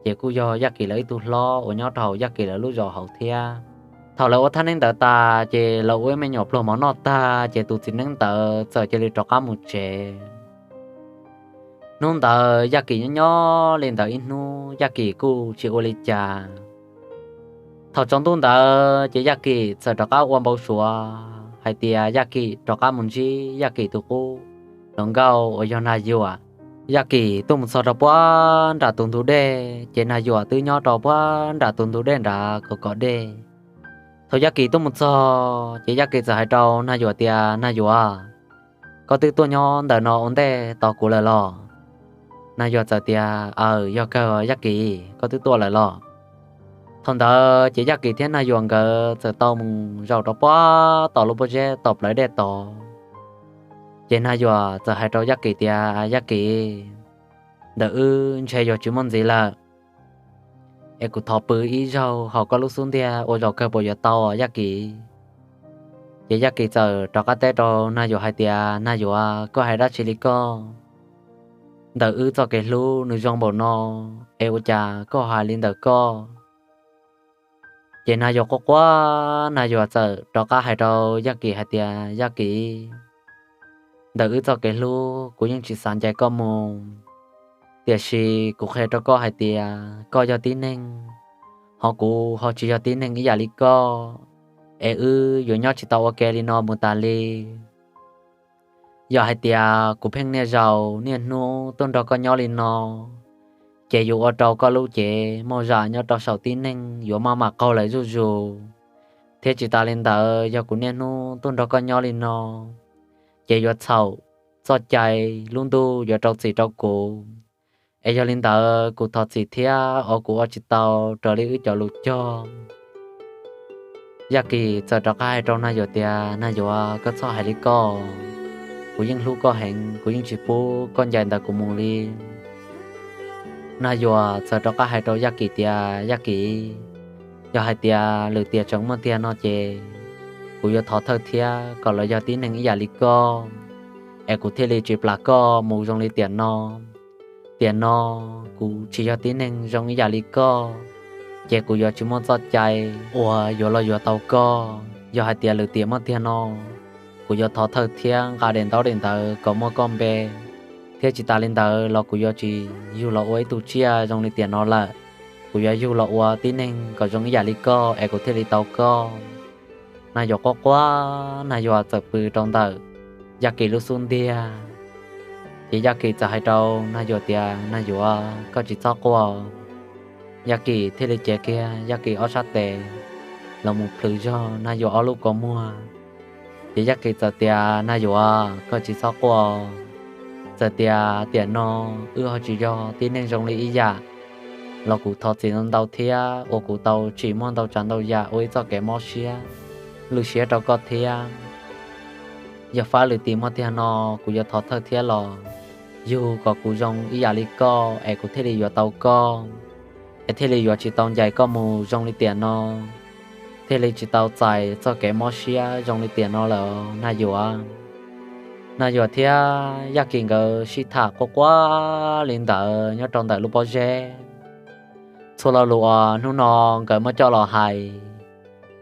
ces kuj yog Yaj Kim lawv ib tug hlob uas nyob rau hauv Yaj Kim lawv lub zos hauv thiab. Thaum lawv ua thaj neeb ntawd tas ces lawv ua ib me nyuam pluag mov noj tag ces tus txiv neeb ntawd txawm cia li rov qab mus tsev. Hnub ntawd Yaj Kim nyob nyob li ntawd ib hnub, Yaj Kim kuj tsis ua li cas. Thaum tsaus ntuj ntawd ces Yaj Kim txawm rov qab ua npau suav hais tias Yaj Kim rov qab mus ntsib Yaj Kim tus qub hluas nkauj uas yog Nag Yuam. Yaj Kim tuaj mus txog rau puag nram tus ntug dej, ces Nag Yuam twb nyob rau puag nram tus ntug dej nrad kom kom dej. Thaum Yaj Kim tuaj mus txog ces Yaj Kim txawm hais rau Nag Yuam tias, Nag Yuam, koj twb tuaj nyob ntawm no ua ntej tos kuv lawm los? Nag Yuam txawm tias, Aws, yog kawg Yaj Kim, koj twb tuaj lawm los? Thaum ntawd ces Yaj Kim thiab Nag Yuam nkawd txawm tau mus zaum rau puag tom lub pob zeb tom plawv dej tod. Ces Nag Yuam txawm hais rau Yaj Kim tias, Yaj Kim, ntawm wb ntshe yuav tsis muaj ntxiv lawm, es kuv thov pw ib zaug hauv koj lub xub ntiag ua zaum kawg puas yuav tau, Yaj Kim? Ces Yaj Kim txawm rov qab teb rau Nag Yuam hais tias, Nag Yuam, koj hais dab tsi li koj? Ntawm wb txoj kev hlub nws zoo npaum no, es ua cas koj hais li ntawm koj? Ces Nag Yuam quaj quaj, Nag Yuam txawm rov qab hais rau Yaj Kim hais tias, Yaj Kim, ntawm wb txoj kev hlub kuv yeej tsis xav ncaim koj mus, tiam sis kuv qhia rau koj hais tias koj yog tib neeg, ho kuv ho tsis yog tib neeg ib yam li koj, es wb yuav nyob tsis tau ua ke li no mus tas li. Yog hais tias kuv pheej niaj zaus niaj hnub tuaj nrog koj nyob li no, ces yuav ua rau koj lub cev muaj zam nyob rau saum tib neeg yuav maj mam qaug lawm zuj zus, thiab tsis tas li ntawd yog kuv niaj hnub tuaj nrog koj nyob li no, ces yuav txhaum txoj cai lub ntuj yuav rau txim rau kuv. Es yog li ntawd kuv thov txim thiab, uas kuv ua tsis tau raws li wb cov lus cog. Yaj Kim txawm rov qab hais rau Nag Yuam tias, Nag Yuam, koj txhob hais li koj, kuv yeej hlub koj heev, kuv yeej tsis pub koj ncaim ntawm kuv mus li. Nag Yuam txawm rov qab hais rau Yaj Kim tias, Yaj Kim, yog hais tias lwm tiam tseem muaj tiag no ces kuv yuav thov thawj thiab kom lawv yog tib neeg ib yam li koj, es kuv thiaj li tsis plam koj mus zoo li tiam no. Tiam no kuv tsis yog tib neeg zoo ib yam li koj, ces kuv yuav tsis muaj txoj cai uas yuav los yuav tau koj. Yog hais tias lwm tiam muaj tiag no, kuv yuav thov thawj thiab nqa daim ntaub daim ntawv kom muaj koj npe, thiab tsis tas li ntawd los kuv yuav tsis yug los ua ib tug tsiaj zoo li tiam no lawm. Kuv yuav yug los ua tib neeg kom zoo ib yam li koj es kuv thiaj li tau koj. Nag Yuam quaj quaj, Nag Yuam txawm pw rau ntawm Yaj Kim lub xub ntiag. Ces Yaj Kim txawm hais rau Nag Yuam tias, Nag Yuam, koj tsis txhob quaj. Yaj Kim thiaj li cev kiag Yaj Kim ob sab tes los mus plhws zog Nag Yuam ob lub kua muag. Ces Yaj Kim txawm tias, Nag Yuam, koj tsis txhob quaj. Txawm tias tiam no wb ho tsis yog tib neeg zoo li ib yam los kuv thov txim ntau thiab uas kuv tau tsim muaj ntau tsav ntau yam ua ib txoj kev mob siab lwj siab rau koj thiab. Yog fab lwm tiam muaj tiag no, kuv yuav thov thawj thiab los yug kom kuv zoo ib yam li koj es kuv thiaj li yuav tau koj, es thiaj li yuav tsis tau ncaim koj mus zoo li tiam no, thiaj li tsis tau txais txoj kev mob siab zoo li tiam no lawm Nag Yuam. Nag Yuam thiab Yaj Kim nkawd sib tham quaj quaj li ntawd nyob rau ntawm lub pob zeb. Txhua lo lus uas hnub no nkawd muab coj los hais,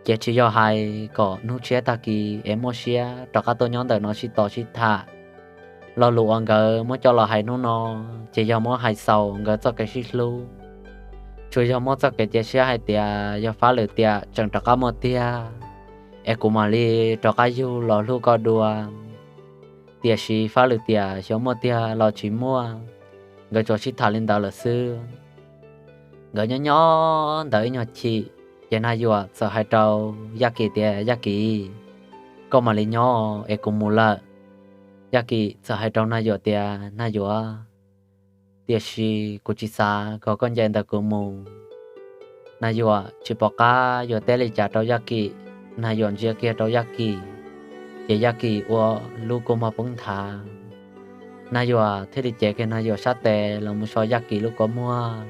ces tsis yog hais kom hnub tshiab tag kis es muaj siab rov qab tuaj nyob ntawm no sib tos sib tham. Lo lus uas nkawd muab coj los hais hnub no, ces yog muab hais xaus nkawd txoj kev sib hlub. Tsuas yog muab txoj kev cia siab hais tias yog fab lwm tiam tseem rov qab muaj tiag, es kuv mam li rov qab yug los hlub koj dua. Tiam sis fab lwm tiam xyov muaj tiag los tsis muaj, nkawd tsuas sib tham li ntawd lawm xwb. Nkawd nyob nyob ntawd ib nyuag chim, ces Nag Yuam txawm hais rau Yaj Kim tias, Yaj Kim, koj mam li nyob es kuv mus lawm. Yaj Kim txawm hais rau Nag Yuam tias, Nag Yuam, tiam sis kuv tsis xav kom koj ncaim ntawm kuv mus. Nag Yuam tsis pom qab yuav teb li cas rau Yaj Kim, Nag Yuam ntsia kiag rau Yaj Kim, ces Yaj Kim ua lub kua muag poob nthav. Nag Yuam thiaj li cev kiag Nag Yuam sab tes los mus so Yaj Kim lub kua muag,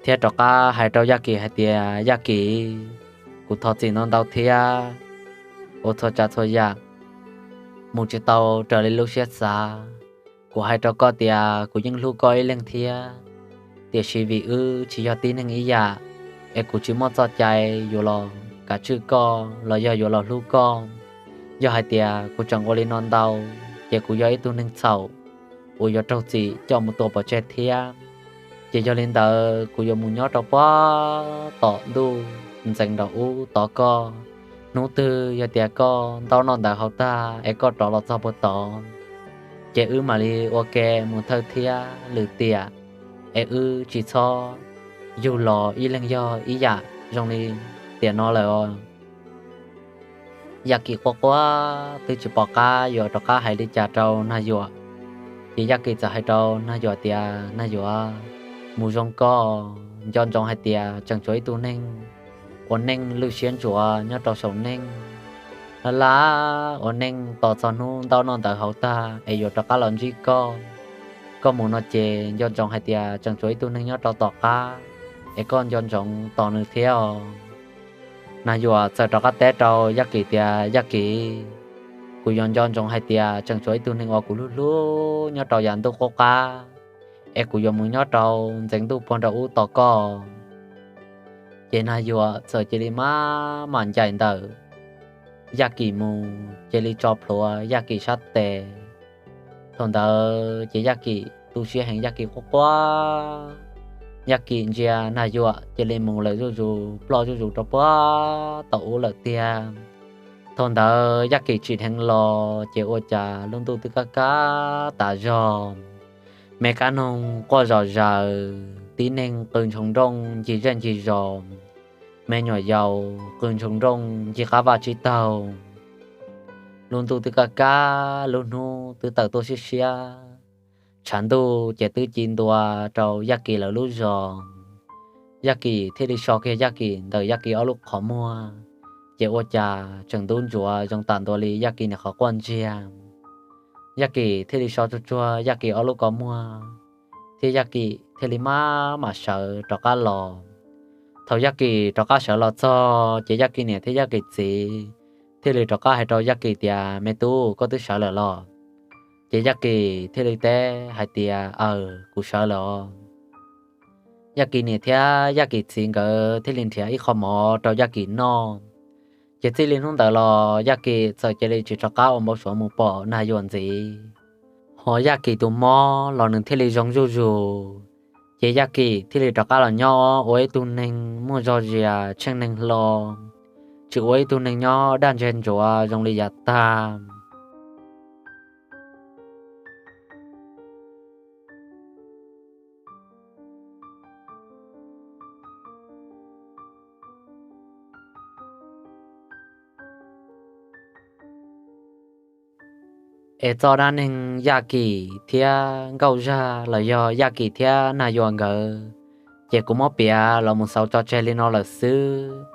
thiab rov qab hais rau Yaj Kim hais tias, Yaj Kim, kuv thov txim ntau ntau thiab, ua txhua tsav txhua yam mus tsis tau raws li lub siab xav. Kuv hais rau koj tias kuv yeej hlub koj ib leeg thiab, tiam sis vim wb tsis yog tib neeg ib yam, es kuv tsis muaj txoj cai yuav los kav tswj koj los yog yuav los hlub koj. Yog hais tias kuv tseem ua li no ntau, ces kuv yog ib tug neeg txhaum uas yuav raug txim coj mus tua pov tseg thiab. Ces yog li ntawd kuv yuav mus nyob rau puag tom ntuj ntxeev nraum ub tos koj. Hnub twg yog tias koj ntaub noj ntawv haus tag es koj rov los txog puag tod, ces wb mam li ua ke mus thawj thiab lwm tiam, es wb tsis txhob yug los ib leeg yog ib yam zoo li tiam no lawm os. Yaj Kim quaj quaj twb tsis pom qab yuav rov qab hais li cas rau Nag Yuam, ces Yaj Kim txawm hais rau Nag Yuam tias, Nag Yuam, mus zoo koj, nco ntsoov hais tias tseem tshuav ib tug neeg ua neej lwj siab ntsuav nyob rau saum neej, laj laj ua neej tos txog hnub ntaub noj ntawv haus tag es yuav rov qab los ntsib koj. Koj mus no ces nco ntsoov hais tias tseem tshuav ib tug neeg nyob rau tom qab, es koj nco ntsoov tos nws thiab os. Nag Yuam txawm rov qab teb rau Yaj Kim tias, Yaj Kim, kuv yuav nco ntsoov hais tias tseem tshuav ib tug neeg uas kuv hlub hlub nyob rau yav ntuj qub qab, es kuv yuav mus nyob rau ntxeev ntuj puag nraum ub tos koj. Ces Nag Yuam txawm cia li maj mam ncaim ntawm Yaj Kim mus, cia li tso plhuav Yaj Kim sab tes. Thaum ntawd ces Yaj Kim tu siab heev, Yaj Kim quaj quaj, Yaj Kim ntsia Nag Yuam cia li mus lawm zuj zus, ploj zuj zus rau puag tom ub lawm tiag. Thaum ntawd Yaj Kim tsim dheev los ces ua cas lub ntuj twb kaj kaj tas zog, me kab noog quaj zom zaws, tib neeg qw ntshoo nrooj ncig zej ncig zos, me nyuam yaus qw ntshoo nrooj ncig qab vaj tsib taug. Lub ntuj twb kaj kaj, lub hnub twb tawm tuaj siab siab, tshav ntuj ces twb ci ntua rau Yaj Kim lawv lub zos. Yaj Kim thiaj li so kiag Yaj Kim ntawm Yaj Kim ob lub qhov muag, ces ua cas tseem ntub ntsuav zoo tam ntua li Yaj Kim niam qhov quaj ntsiag. Yaj Kim thiaj li so tsuag tsuag Yaj Kim ob lub kua muag, thiab Yaj Kim thiaj li maj mam sawv rov qab los. Thaum Yaj Kim rov qab sawv los txog ces Yaj Kim niam thiab Yaj Kim txiv thiaj li rov qab hais rau Yaj Kim tias, Me tub, koj twb sawv lawm los? Ces Yaj Kim thiaj li teb hais tias, Aws, kuv sawv lawm os. Yaj Kim niam thiab Yaj Kim txiv nkawd thiaj li nrhiav ib qho mov rau Yaj Kim noj. Ces txij li hnub ntawd los Yaj Kim txawm cia li tsis rov qab ua npau suav mus pom Nag Yuam ntxiv. Ho Yaj Kim tus mob los nws thiaj li zoo zuj zus. Ces Yaj Kim thiaj li rov qab los nyob ua ib tug neeg muaj zog zias, tsheej neeg hlo, tsis ua ib tug neeg nyob daj ntseg ntsuav zoo li yav tag. Es txoj dab neeg Yaj Kim thiab Nkauj Zaj los yog Yaj Kim thiab Nag Yuam nkawd, ces kuv muab piav los mus xaus tso tseg li no lawm xwb.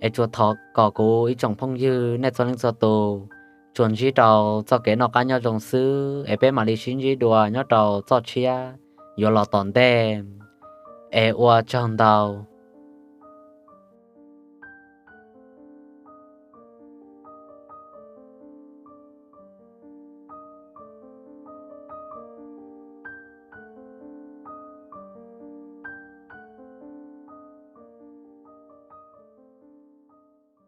Es tsuas thov kom kuv ib tsoom phooj ywg nej txhua leej txhua tus tsuas ntsib rau txoj kev noj qab nyob zoo xwb, es peb mam li sib ntsib dua nyob rau txoj tshiab yuav los tom ntej. Es ua tsaug ntau.